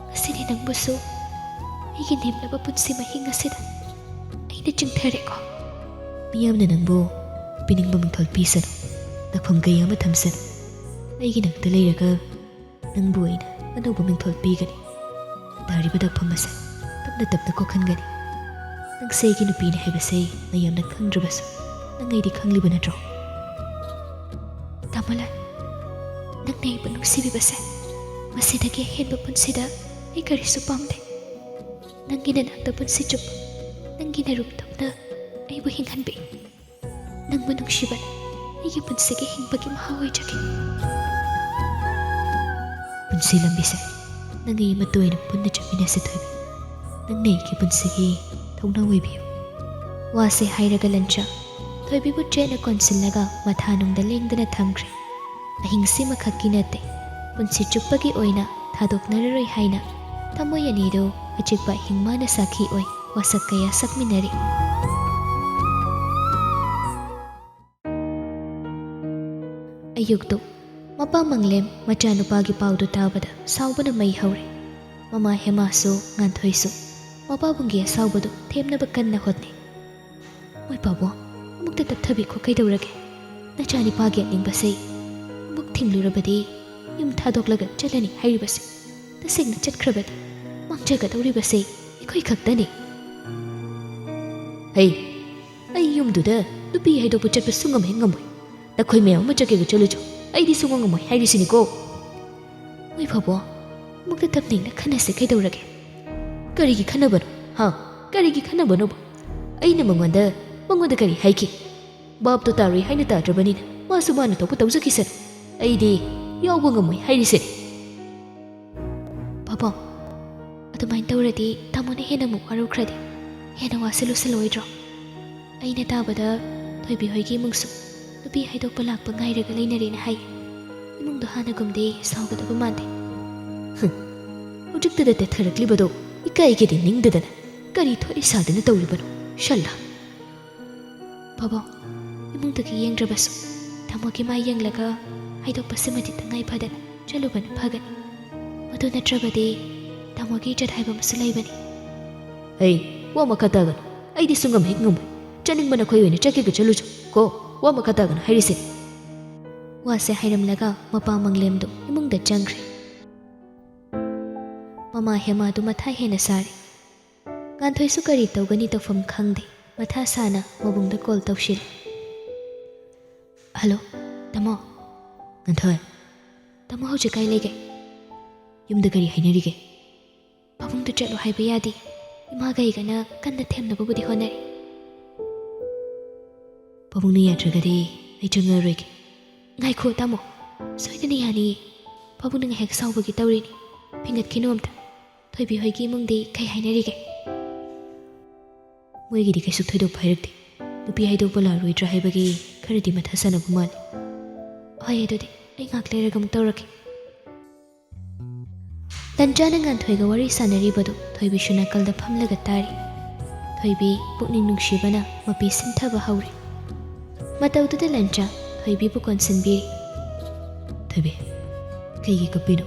ꯉꯁꯤꯗꯤ ꯅꯪꯕꯨꯁꯨ ꯑꯩꯒꯤ ꯅꯦꯝꯂꯕ ꯄꯨꯟꯁꯤ ꯃꯍꯤꯡ ꯑꯁꯤꯗ ꯑꯩꯅ ꯆꯤꯡꯊꯔꯦꯀꯣ꯫" "ꯃꯤꯌꯥꯝꯅ ꯅꯪꯕꯨ ꯄꯤꯅꯤꯡꯕ ꯃꯤꯡꯊꯣꯜ ꯄꯤꯁꯅꯨ, ꯗꯛꯐꯝ ꯀꯌꯥ ꯑꯃ ꯊꯝꯁꯅꯨ꯫ ꯑꯩꯒꯤ ꯅꯥꯛꯇ ꯂꯩꯔꯒ ꯅꯪꯕꯨ ꯑꯩꯅ ꯑꯅꯧꯕ ꯃꯤꯡꯊꯣꯜ ꯄꯤꯒꯅꯤ꯫ ꯇꯥꯔꯤꯕ ꯗꯛꯐꯝ ꯑꯁꯦ ꯇꯞꯅ ꯇꯞꯅ ꯀꯣꯛꯍꯟꯒꯅꯤ꯫ ꯅꯪꯁꯦ ꯑꯩꯒꯤ ꯅꯨꯄꯤꯅꯤ ꯍꯥꯏꯕꯁꯦ ꯃꯌꯥꯝꯅ ꯈꯪꯗ꯭ꯔꯕꯁꯨ ꯅꯪ ꯑꯩꯗꯤ ꯈꯪꯂꯤꯕ ꯅꯠꯇ꯭ꯔꯣ?" "ꯇꯥꯃꯣ ꯂꯟ, ꯅꯪꯅ ꯑꯩꯕꯨ ꯅꯨꯡꯁꯤꯕꯤꯕꯁꯦ ꯃꯁꯤꯗꯒꯤ ꯑꯍꯦꯟꯕ ꯄꯨꯟꯁꯤꯗ ꯑꯩ ꯀꯔꯤꯁꯨ ꯄꯥꯝꯗꯦ꯫ ꯅꯪꯒꯤ ꯅꯅꯥꯛꯇ ꯄꯨꯟꯁꯤ ꯆꯨꯞꯄ ꯅꯪꯒꯤ ꯅꯔꯨꯞꯇꯧꯅ ꯑꯩꯕꯨ ꯍꯤꯡꯍꯟꯕꯤ꯫ ꯅꯪꯕꯨ ꯅꯨꯡꯁꯤꯕꯅ ꯑꯩꯒꯤ ꯄꯨꯟꯁꯤꯒꯤ ꯍꯤꯡꯕꯒꯤ ꯃꯍꯥꯎ ꯑꯣꯏꯖꯒꯦ꯫ ꯄꯨꯟꯁꯤ ꯂꯝꯕꯤꯁꯦ ꯅꯪ ꯑꯩ ꯃꯇꯣꯏꯅ ꯄꯨꯟꯅ ꯆꯠꯃꯤꯟꯅꯁꯦ ꯊꯣꯏꯕꯤ꯫ ꯅꯪꯅ ꯑꯩꯒꯤ ꯄꯨꯟꯁꯤꯒꯤ ꯊꯧꯅꯥ ꯑꯣꯏꯕꯤꯌꯨ꯫ ꯋꯥꯁꯦ ꯍꯥꯏꯔꯒ ꯂꯟꯆꯥ ꯊꯣꯏꯕꯤꯕꯨ ꯆꯦꯠꯅ ꯀꯣꯟꯁꯤꯜꯂꯒ ꯃꯊꯥꯅꯨꯡꯗ ꯂꯦꯡꯗꯅ ꯊꯝꯈ꯭ꯔꯦ꯫ ꯑꯍꯤꯡꯁꯤꯃꯈꯛꯀꯤ ꯅꯠꯇꯦ, ꯄꯨꯟꯁꯤ ꯆꯨꯞꯄꯒꯤ ꯑꯣꯏꯅ ꯊꯥꯗꯣꯛꯅꯔꯔꯣꯏ ꯍꯥꯏꯅ ꯊꯃꯣꯏ ꯑꯅꯤꯗꯨ ꯑꯆꯤꯛꯄ ꯍꯤꯡꯃꯥꯅ ꯁꯥꯈꯤ ꯑꯣꯏ ꯋꯥꯁꯛ ꯀꯌꯥ ꯁꯛꯃꯤꯟꯅꯔꯤ꯫ ꯑꯌꯨꯛꯇꯨ ꯃꯄꯥ ꯃꯪꯂꯦꯝ ꯃꯆꯥꯅꯨꯄꯥꯒꯤ ꯄꯥꯎꯗꯨ ꯇꯥꯕꯗ ꯁꯥꯎꯕꯅ ꯃꯩ ꯍꯧꯔꯦ꯫ ꯃꯃꯥ ꯍꯦꯃꯥꯁꯨ ꯉꯥꯟꯊꯣꯏꯁꯨ ꯃꯄꯥꯕꯨꯡꯒꯤ ꯑꯁꯥꯎꯕꯗꯨ ꯊꯦꯝꯅꯕ ꯀꯟꯅ ꯍꯣꯠꯅꯩ꯫ "ꯃꯣꯏ ꯄꯥꯕꯨꯡ, ꯑꯃꯨꯛꯇ ꯇꯞꯊꯕꯤꯈꯣ, ꯀꯩꯗꯧꯔꯒꯦ? ꯅꯆꯥꯅꯤꯄꯥꯒꯤ ꯑꯅꯤꯡꯕꯁꯦ ꯑꯃꯨꯛ ꯊꯤꯡꯂꯨꯔꯕꯗꯤ ꯌꯨꯝ ꯊꯥꯗꯣꯛꯂꯒ ꯆꯠꯂꯅꯤ ꯍꯥꯏꯔꯤꯕꯁꯦ꯫ ꯇꯁꯦꯡꯅ ꯆꯠꯈ꯭ꯔꯕꯗꯤ ꯃꯥꯡꯖꯒꯗꯧꯔꯤꯕꯁꯦ ꯑꯩꯈꯣꯏ ꯈꯛꯇꯅꯤ꯫ ꯍꯩ, ꯑꯩ ꯌꯨꯝꯗꯨꯗ ꯅꯨꯄꯤ ꯍꯥꯏꯗꯣꯛꯄ ꯆꯠꯄ ꯁꯨꯡꯉꯝ ꯍꯦꯛ ꯉꯝꯃꯣꯏ꯫ ꯅꯈꯣꯏ ꯃꯌꯥꯝ ꯑꯃ ꯆꯠꯀꯦꯒ ꯆꯠꯂꯨꯆꯣ, ꯑꯩꯗꯤ ꯁꯨꯡꯉꯝ ꯉꯝꯃꯣꯏ ꯍꯥꯏꯔꯤꯁꯤꯅꯤꯀꯣ꯫ ꯃꯣꯏ ꯄꯥꯕꯨꯡ, ꯑꯃꯨꯛꯇ ꯇꯞꯅꯤꯡꯅ ꯈꯟꯅꯁꯦ ꯀꯩꯗꯧꯔꯒꯦ?" "ꯀꯔꯤꯒꯤ ꯈꯟꯅꯕꯅꯣ? ꯍꯥ? ꯀꯔꯤꯒꯤ ꯈꯟꯅꯕꯅꯣꯕ? ꯑꯩꯅ ꯃꯉꯣꯟꯗ, ꯃꯉꯣꯟꯗ ꯀꯔꯤ ꯍꯥꯏꯈꯤ? ꯚꯥꯞꯇꯣ ꯇꯥꯔꯣꯏ ꯍꯥꯏꯅ ꯇꯥꯗ꯭ꯔꯕꯅꯤꯅ ꯃꯥꯁꯨ ꯃꯥꯅ ꯊꯣꯛꯄ ꯇꯧꯖꯈꯤꯁꯅꯨ꯫ ꯑꯩꯗꯤ ꯌꯥꯎꯕ ꯉꯝꯃꯣꯏ ꯍꯥꯏꯔꯤꯁꯤꯅꯤ꯫" "ꯄꯥꯕꯨꯡ, ꯑꯗꯨꯃꯥꯏꯅ ꯇꯧꯔꯗꯤ ꯇꯥꯃꯣꯅ ꯍꯦꯟꯅ ꯑꯃꯨꯛ ꯋꯥꯔꯧꯈ꯭ꯔꯗꯤ ꯍꯦꯟꯅ ꯋꯥꯁꯤꯜꯂꯨꯁꯤꯜꯂꯣꯏꯗ꯭ꯔꯣ? ꯑꯩꯅ ꯇꯥꯕꯗ ꯊꯣꯏꯕꯤ ꯍꯣꯏꯒꯤ ꯏꯃꯨꯡꯁꯨ ꯅꯨꯄꯤ ꯍꯥꯏꯗꯣꯛꯄ ꯂꯥꯛꯄ ꯉꯥꯏꯔꯒ ꯂꯩꯅꯔꯦꯅ ꯍꯥꯏ꯫ ꯏꯃꯨꯡꯗꯣ ꯍꯥꯟꯅꯒꯨꯝꯗꯤ ꯁꯥꯎꯒꯗꯕ ꯃꯥꯟꯗꯦ꯫" "ꯍꯨꯝ, ꯍꯧꯖꯤꯛꯇꯗ ꯇꯦꯊꯔꯛꯂꯤꯕꯗꯣ ꯏꯀꯥꯏꯒꯦꯗꯤ ꯅꯤꯡꯗꯗꯅ ꯀꯔꯤ ꯊꯣꯛꯏ ꯁꯥꯗꯅ ꯇꯧꯔꯤꯕꯅꯣ? ꯁꯜꯂꯥ!" "ꯄꯥꯕꯨꯡ, ꯏꯃꯨꯡꯗꯒꯤ ꯌꯦꯡꯗ꯭ꯔꯕꯁꯨ ꯇꯥꯃꯣꯒꯤ ꯃꯥꯏ ꯌꯦꯡꯂꯒ ꯍꯥꯏꯗꯣꯛꯄꯁꯤꯃꯗꯤ ꯇꯉꯥꯏ ꯐꯗꯅ ꯆꯠꯂꯨꯕꯅ ꯐꯒꯅꯤ꯫ ꯃꯗꯨ ꯅꯠꯇ꯭ꯔꯕꯗꯤ ꯇꯥꯃꯣꯒꯤ ꯏꯖꯠ ꯍꯥꯏꯕ ꯑꯃꯁꯨ ꯂꯩꯕꯅꯤ꯫" "ꯑꯩ ꯋꯥ ꯃꯈꯥ ꯇꯥꯒꯅꯨ꯫ ꯑꯩꯗꯤ ꯁꯨꯡꯉꯝ ꯍꯦꯛ ꯉꯝꯃꯣꯏ꯫ ꯆꯠꯅꯤꯡꯕ ꯅꯈꯣꯏ ꯑꯣꯏꯅ ꯆꯠꯀꯦꯒ ꯆꯠꯂꯨꯆꯣ ꯀꯣ꯫ ꯋꯥ ꯃꯈꯥ ꯇꯥꯒꯅꯨ ꯍꯥꯏꯔꯤꯁꯤꯅꯤ꯫" ꯋꯥꯁꯦ ꯍꯥꯏꯔꯝꯂꯒ ꯃꯄꯥ ꯃꯪꯂꯦꯝꯗꯨ ꯏꯃꯨꯡꯗ ꯆꯪꯈ꯭ꯔꯦ꯫ ꯃꯃꯥ ꯍꯦꯃꯥꯗꯨ ꯃꯊꯥ ꯍꯦꯟꯅ ꯁꯥꯔꯦ꯫ ꯉꯥꯟꯊꯣꯏꯁꯨ ꯀꯔꯤ ꯇꯧꯒꯅꯤ ꯇꯧꯐꯝ ꯈꯪꯗꯦ꯫ ꯃꯊꯥ ꯁꯥꯅ ꯃꯕꯨꯡꯗ ꯀꯣꯜ ꯇꯧꯁꯤꯜꯂꯦ꯫ "ꯍꯜꯂꯣ, ꯇꯥꯃꯣ꯫" "ꯉꯥꯟꯊꯣꯏ꯫" "ꯇꯥꯃꯣ ꯍꯧꯖꯤꯛ ꯀꯥꯏ ꯂꯩꯒꯦ?" "ꯌꯨꯝꯗ ꯀꯔꯤ ꯍꯥꯏꯅꯔꯤꯒꯦ?" "ꯄꯥꯕꯨꯡꯗꯨ ꯆꯠꯂꯣ ꯍꯥꯏꯕ ꯌꯥꯗꯦ꯫ ꯏꯃꯥꯒ ꯑꯩꯒꯅ ꯀꯟꯅ ꯊꯦꯝꯅꯕꯕꯨꯗꯤ ꯍꯣꯠꯅꯔꯤ꯫" "ꯄꯥꯕꯨꯡꯅ ꯌꯥꯗ꯭ꯔꯒꯗꯤ ꯑꯩ ꯆꯪꯉꯔꯣꯏꯒꯦ꯫ ꯉꯥꯏꯈꯣ ꯇꯥꯃꯣ, ꯁꯣꯏꯗꯅ ꯌꯥꯅꯤꯌꯦ꯫ ꯄꯥꯕꯨꯡꯅ ꯉꯥꯏꯍꯥꯛ ꯁꯥꯎꯕꯒꯤ ꯇꯧꯔꯤꯅꯤ꯫ ꯐꯤꯡꯒꯠꯈꯤꯅꯨ ꯑꯝꯇ꯫ ꯊꯣꯏꯕꯤ ꯍꯣꯏꯒꯤ ꯏꯃꯨꯡꯗꯤ ꯀꯩ ꯍꯥꯏꯅꯔꯤꯒꯦ? ꯃꯣꯏꯒꯤꯗꯤ ꯀꯩꯁꯨ ꯊꯣꯏꯗꯣꯛꯄ ꯍꯥꯏꯔꯛꯇꯦ꯫ ꯅꯨꯄꯤ ꯍꯥꯏꯗꯣꯛꯄ ꯂꯥꯛꯂꯣꯏꯗ꯭ꯔꯥ ꯍꯥꯏꯕꯒꯤ ꯈꯔꯗꯤ ꯃꯊꯥ ꯁꯥꯟꯅꯕ ꯃꯥꯜꯂꯤ꯫ ꯍꯣꯏ, ꯑꯗꯨꯗꯤ ꯑꯩ ꯉꯥꯏꯍꯥꯛ ꯂꯩꯔꯒ ꯑꯃꯨꯛ ꯇꯧꯔꯛꯀꯦ꯫ ꯂꯟꯆꯥꯅ ꯉꯥꯟꯊꯣꯏꯒ ꯋꯥꯔꯤ ꯁꯥꯟꯅꯔꯤꯕꯗꯨ ꯊꯣꯏꯕꯤꯁꯨ ꯅꯥꯀꯜꯗ ꯐꯝꯂꯒ ꯇꯥꯔꯤ꯫ ꯊꯣꯏꯕꯤ ꯄꯨꯛꯅꯤꯡ ꯅꯨꯡꯁꯤꯕꯅ ꯃꯄꯤ ꯁꯤꯟꯊꯕ ꯍꯧꯔꯦ꯫ ꯃꯇꯧꯗꯨꯗ ꯂꯟꯆꯥ ꯊꯣꯏꯕꯤꯕꯨ ꯀꯣꯟꯁꯤꯟꯕꯤꯔꯤ꯫ ꯊꯣꯏꯕꯤ, ꯀꯩꯒꯤ ꯀꯞꯄꯤꯅꯣ?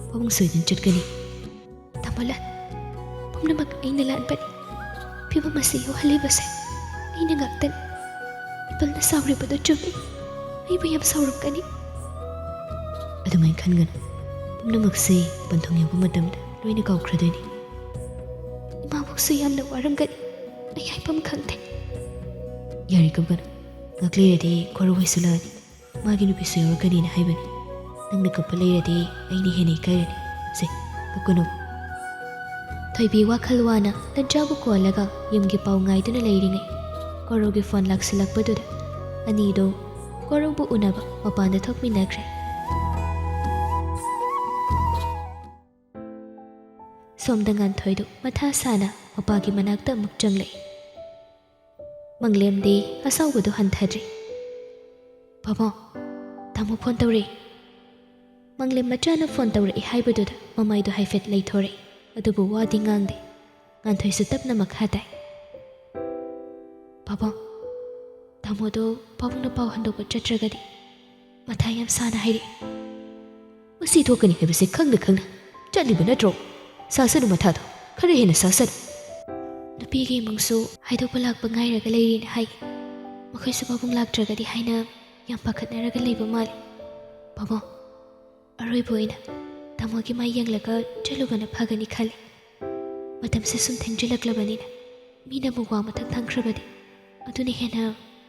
ꯄꯥꯕꯨꯡ ꯁꯣꯏꯗꯅ ꯆꯠꯀꯅꯤ꯫ ꯇꯥꯃꯣ ꯂꯥꯟ, ꯄꯨꯝꯅꯃꯛ ꯑꯩꯅ ꯂꯥꯟꯕꯅꯤ꯫ ꯐꯤꯕꯝ ꯑꯁꯤ ꯌꯧꯍꯜꯂꯤꯕꯁꯦ ꯑꯩꯅ ꯉꯥꯛꯇꯅꯤ꯫ ꯏꯄꯜꯅ ꯁꯥꯎꯔꯤꯕꯗꯨ ꯆꯨꯝꯃꯤ꯫ ꯑꯩꯕꯨ ꯌꯥꯝ ꯁꯥꯎꯔꯝꯒꯅꯤ꯫ ꯑꯗꯨꯃꯥꯏꯅ ꯈꯟꯒꯅꯨ꯫ ꯄꯨꯝꯅꯃꯛꯁꯦ ꯄꯟꯊꯨꯡ ꯌꯧꯕ ꯃꯇꯝꯗ ꯂꯣꯏꯅ ꯀꯥꯎꯈ꯭ꯔꯗꯣꯏꯅꯤ꯫ ꯏꯃꯥꯕꯣꯛꯁꯨ ꯌꯥꯝꯅ ꯋꯥꯔꯝꯒꯅꯤ꯫ ꯑꯩ ꯍꯥꯏꯐꯝ ꯈꯪꯗꯦ꯫ ꯌꯥꯔꯦ ꯀꯞꯀꯅꯨ꯫ ꯉꯥꯛ ꯂꯩꯔꯗꯤ ꯀꯣꯔꯧ ꯍꯣꯏꯁꯨ ꯂꯥꯛꯑꯅꯤ꯫ ꯃꯥꯒꯤ ꯅꯨꯄꯤꯁꯨ ꯌꯥꯎꯔꯛꯀꯅꯤꯅ ꯍꯥꯏꯕꯅꯤ꯫ ꯅꯪꯅ ꯀꯞꯄ ꯂꯩꯔꯗꯤ ꯑꯩꯅ ꯍꯦꯟꯅ ꯏꯀꯥꯏꯔꯅꯤ꯫ ꯁꯦ, ꯀꯞꯀꯅꯨ꯫ ꯊꯣꯏꯕꯤ ꯋꯥꯈꯜ ꯋꯥꯅ ꯂꯟꯆꯥꯕꯨ ꯀꯣꯜꯂꯒ ꯌꯨꯝꯒꯤ ꯄꯥꯎ ꯉꯥꯏꯗꯨꯅ ꯂꯩꯔꯤꯉꯩ ꯀꯣꯔꯧꯒꯤ ꯐꯣꯟ ꯂꯥꯛꯁꯤꯜꯂꯛꯄꯗꯨꯗ ꯑꯅꯤꯗꯣ ꯀꯣꯔꯧꯕꯨ ꯎꯅꯕ ꯃꯄꯥꯟꯗ ꯊꯣꯛꯃꯤꯟꯅꯈ꯭ꯔꯦ꯫ ꯁꯣꯝꯗ ꯉꯥꯟꯊꯣꯏꯗꯨ ꯃꯊꯥ ꯁꯥꯅ ꯃꯄꯥꯒꯤ ꯃꯅꯥꯛꯇ ꯑꯃꯨꯛ ꯆꯪꯂꯛꯏ꯫ ꯃꯪꯂꯦꯝꯗꯤ ꯑꯁꯥꯎꯕꯗꯨ ꯍꯟꯊꯗ꯭ꯔꯤ꯫ "ꯄꯥꯕꯨꯡ, ꯇꯥꯃꯣ ꯐꯣꯟ ꯇꯧꯔꯛꯏ꯫" ꯃꯪꯂꯦꯝ ꯃꯆꯥꯅ ꯐꯣꯟ ꯇꯧꯔꯛꯏ ꯍꯥꯏꯕꯗꯨꯗ ꯃꯃꯥꯏꯗꯨ ꯍꯥꯏꯐꯦꯠ ꯂꯩꯊꯣꯔꯛꯏ, ꯑꯗꯨꯕꯨ ꯋꯥꯗꯤ ꯉꯥꯡꯗꯦ꯫ ꯉꯥꯟꯊꯣꯏꯁꯨ ꯇꯞꯅ ꯃꯈꯥ ꯇꯥꯏ꯫ "ꯄꯥꯕꯨꯡ, ꯇꯥꯃꯣꯗꯣ ꯄꯥꯕꯨꯡꯅ ꯄꯥꯎ ꯍꯟꯗꯣꯛꯄ ꯆꯠꯇ꯭ꯔꯒꯗꯤ ꯃꯊꯥ ꯌꯥꯝ ꯁꯥꯅ ꯍꯥꯏꯔꯛꯏ꯫" "ꯃꯁꯤ ꯊꯣꯛꯀꯅꯤ ꯍꯥꯏꯕꯁꯦ ꯈꯪꯅ ꯈꯪꯅ ꯆꯠꯂꯤꯕ ꯅꯠꯇ꯭ꯔꯣ? ꯁꯥꯁꯅꯨ ꯃꯊꯥꯗꯣ, ꯈꯔ ꯍꯦꯟꯅ ꯁꯥꯁꯅꯨ꯫" ꯅꯨꯄꯤꯒꯤ ꯏꯃꯨꯡꯁꯨ ꯍꯥꯏꯗꯣꯛꯄ ꯂꯥꯛꯄ ꯉꯥꯏꯔꯒ ꯂꯩꯔꯤꯅ ꯍꯥꯏ꯫ ꯃꯈꯣꯏꯁꯨ ꯄꯥꯕꯨꯡ ꯂꯥꯛꯇ꯭ꯔꯒꯗꯤ ꯍꯥꯏꯅ ꯌꯥꯝ ꯄꯥꯈꯠꯅꯔꯒ ꯂꯩꯕ ꯃꯥꯜꯂꯤ꯫ "ꯄꯥꯕꯨꯡ, ꯑꯔꯣꯏꯕ ꯑꯣꯏꯅ ꯇꯥꯃꯣꯒꯤ ꯃꯥꯏ ꯌꯦꯡꯂꯒ ꯆꯠꯂꯨꯕꯅ ꯐꯒꯅꯤ ꯈꯜꯂꯤ꯫ ꯃꯇꯝꯁꯦ ꯁꯨꯝ ꯊꯦꯡꯖꯤꯜꯂꯛꯂꯕꯅꯤꯅ ꯃꯤꯅ ꯑꯃꯨꯛ ꯋꯥ ꯃꯊꯛ ꯊꯥꯡꯈ꯭ꯔꯕꯗꯤ ꯑꯗꯨꯅ ꯍꯦꯟꯅ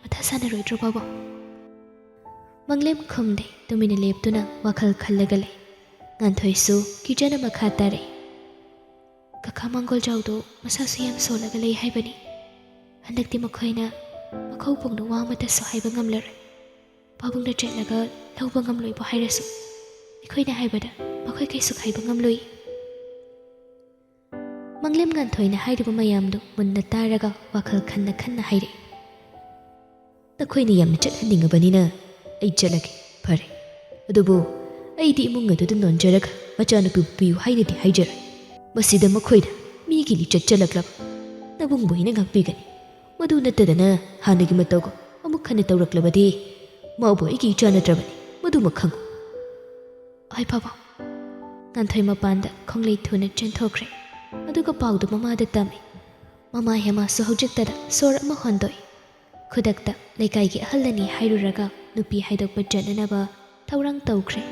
ꯃꯊꯥ ꯁꯥꯟꯅꯔꯣꯏꯗ꯭ꯔꯣ ꯄꯥꯕꯨꯡ?" ꯃꯪꯂꯦꯝ ꯈꯨꯝꯗꯦ, ꯇꯨꯃꯤꯟꯅ ꯂꯦꯞꯇꯨꯅ ꯋꯥꯈꯜ ꯈꯜꯂꯒ ꯂꯩ꯫ ꯉꯥꯟꯊꯣꯏꯁꯨ ꯀꯤꯖꯅ ꯃꯈꯥ ꯇꯥꯔꯛꯏ꯫ "ꯀꯀꯥ ꯃꯪꯒꯣꯜꯖꯥꯎꯗꯣ ꯃꯁꯥꯁꯨ ꯌꯥꯝ ꯁꯣꯜꯂꯒ ꯂꯩ ꯍꯥꯏꯕꯅꯤ꯫ ꯍꯟꯗꯛꯇꯤ ꯃꯈꯣꯏꯅ ꯃꯈꯧ ꯄꯣꯡꯅ ꯋꯥ ꯑꯃꯠꯇꯁꯨ ꯍꯥꯏꯕ ꯉꯝꯂꯔꯣꯏ꯫ ꯄꯥꯕꯨꯡꯅ ꯆꯠꯂꯒ ꯂꯧꯕ ꯉꯝꯂꯣꯏꯕꯨ ꯍꯥꯏꯔꯁꯨ, ꯑꯩꯈꯣꯏꯅ ꯍꯥꯏꯕꯗ ꯃꯈꯣꯏ ꯀꯩꯁꯨ ꯍꯥꯏꯕ ꯉꯝꯂꯣꯏ꯫ ꯃꯪꯂꯦꯝ ꯉꯥꯟꯊꯣꯏꯅ ꯍꯥꯏꯔꯤꯕ ꯃꯌꯥꯝꯗꯨ ꯃꯨꯟꯅ ꯇꯥꯔꯒ ꯋꯥꯈꯜ ꯈꯟꯅ ꯈꯟꯅ ꯍꯥꯏꯔꯛꯏ꯫ "ꯅꯈꯣꯏꯅ ꯌꯥꯝꯅ ꯆꯠꯍꯟꯅꯤꯡꯉꯕꯅꯤꯅ ꯑꯩ ꯆꯠꯂꯒꯦ꯫ ꯐꯔꯦ꯫ ꯑꯗꯨꯕꯨ ꯑꯩꯗꯤ ꯏꯃꯨꯡ ꯑꯗꯨꯗ ꯅꯣꯟꯖꯔꯒ ꯃꯆꯥꯅꯨꯄꯤꯕꯨ ꯄꯤꯌꯨ ꯍꯥꯏꯅꯗꯤ ꯍꯥꯏꯖꯔꯣꯏ꯫ ꯃꯁꯤꯗ ꯃꯈꯣꯏꯗ ꯃꯤꯒꯤ ꯂꯤꯆꯠ ꯆꯠꯂꯛꯂꯕ ꯅꯕꯨꯡꯕꯨ ꯑꯩꯅ ꯉꯥꯛꯄꯤꯒꯅꯤ꯫ ꯃꯗꯨ ꯅꯠꯇꯗꯅ ꯍꯥꯟꯅꯒꯤ ꯃꯇꯧꯒ ꯑꯃꯨꯛ ꯍꯟꯅ ꯇꯧꯔꯛꯂꯕꯗꯤ ꯃꯥꯕꯨ ꯑꯩꯒꯤ ꯏꯆꯥ ꯅꯠꯇ꯭ꯔꯕꯅꯤ, ꯃꯗꯨꯃ ꯈꯪꯉꯨ꯫" "ꯍꯣꯏ ꯄꯥꯕꯨꯡ꯫" ꯉꯥꯟꯊꯣꯏ ꯃꯄꯥꯟꯗ ꯈꯣꯡꯂꯩ ꯊꯨꯅ ꯆꯦꯟꯊꯣꯛꯈ꯭ꯔꯦ꯫ ꯑꯗꯨꯒ ꯄꯥꯎꯗꯨ ꯃꯃꯥꯗ ꯇꯝꯃꯤ꯫ ꯃꯃꯥ ꯍꯦꯃꯥꯁꯨ ꯍꯧꯖꯤꯛꯇꯗ ꯁꯣꯔ ꯑꯃ ꯍꯣꯟꯗꯣꯛꯏ꯫ ꯈꯨꯗꯛꯇ ꯂꯩꯀꯥꯏꯒꯤ ꯑꯍꯜ ꯑꯅꯤ ꯍꯥꯏꯔꯨꯔꯒ ꯅꯨꯄꯤ ꯍꯥꯏꯗꯣꯛꯄ ꯆꯠꯅꯅꯕ ꯊꯧꯔꯥꯡ ꯇꯧꯈ꯭ꯔꯦ꯫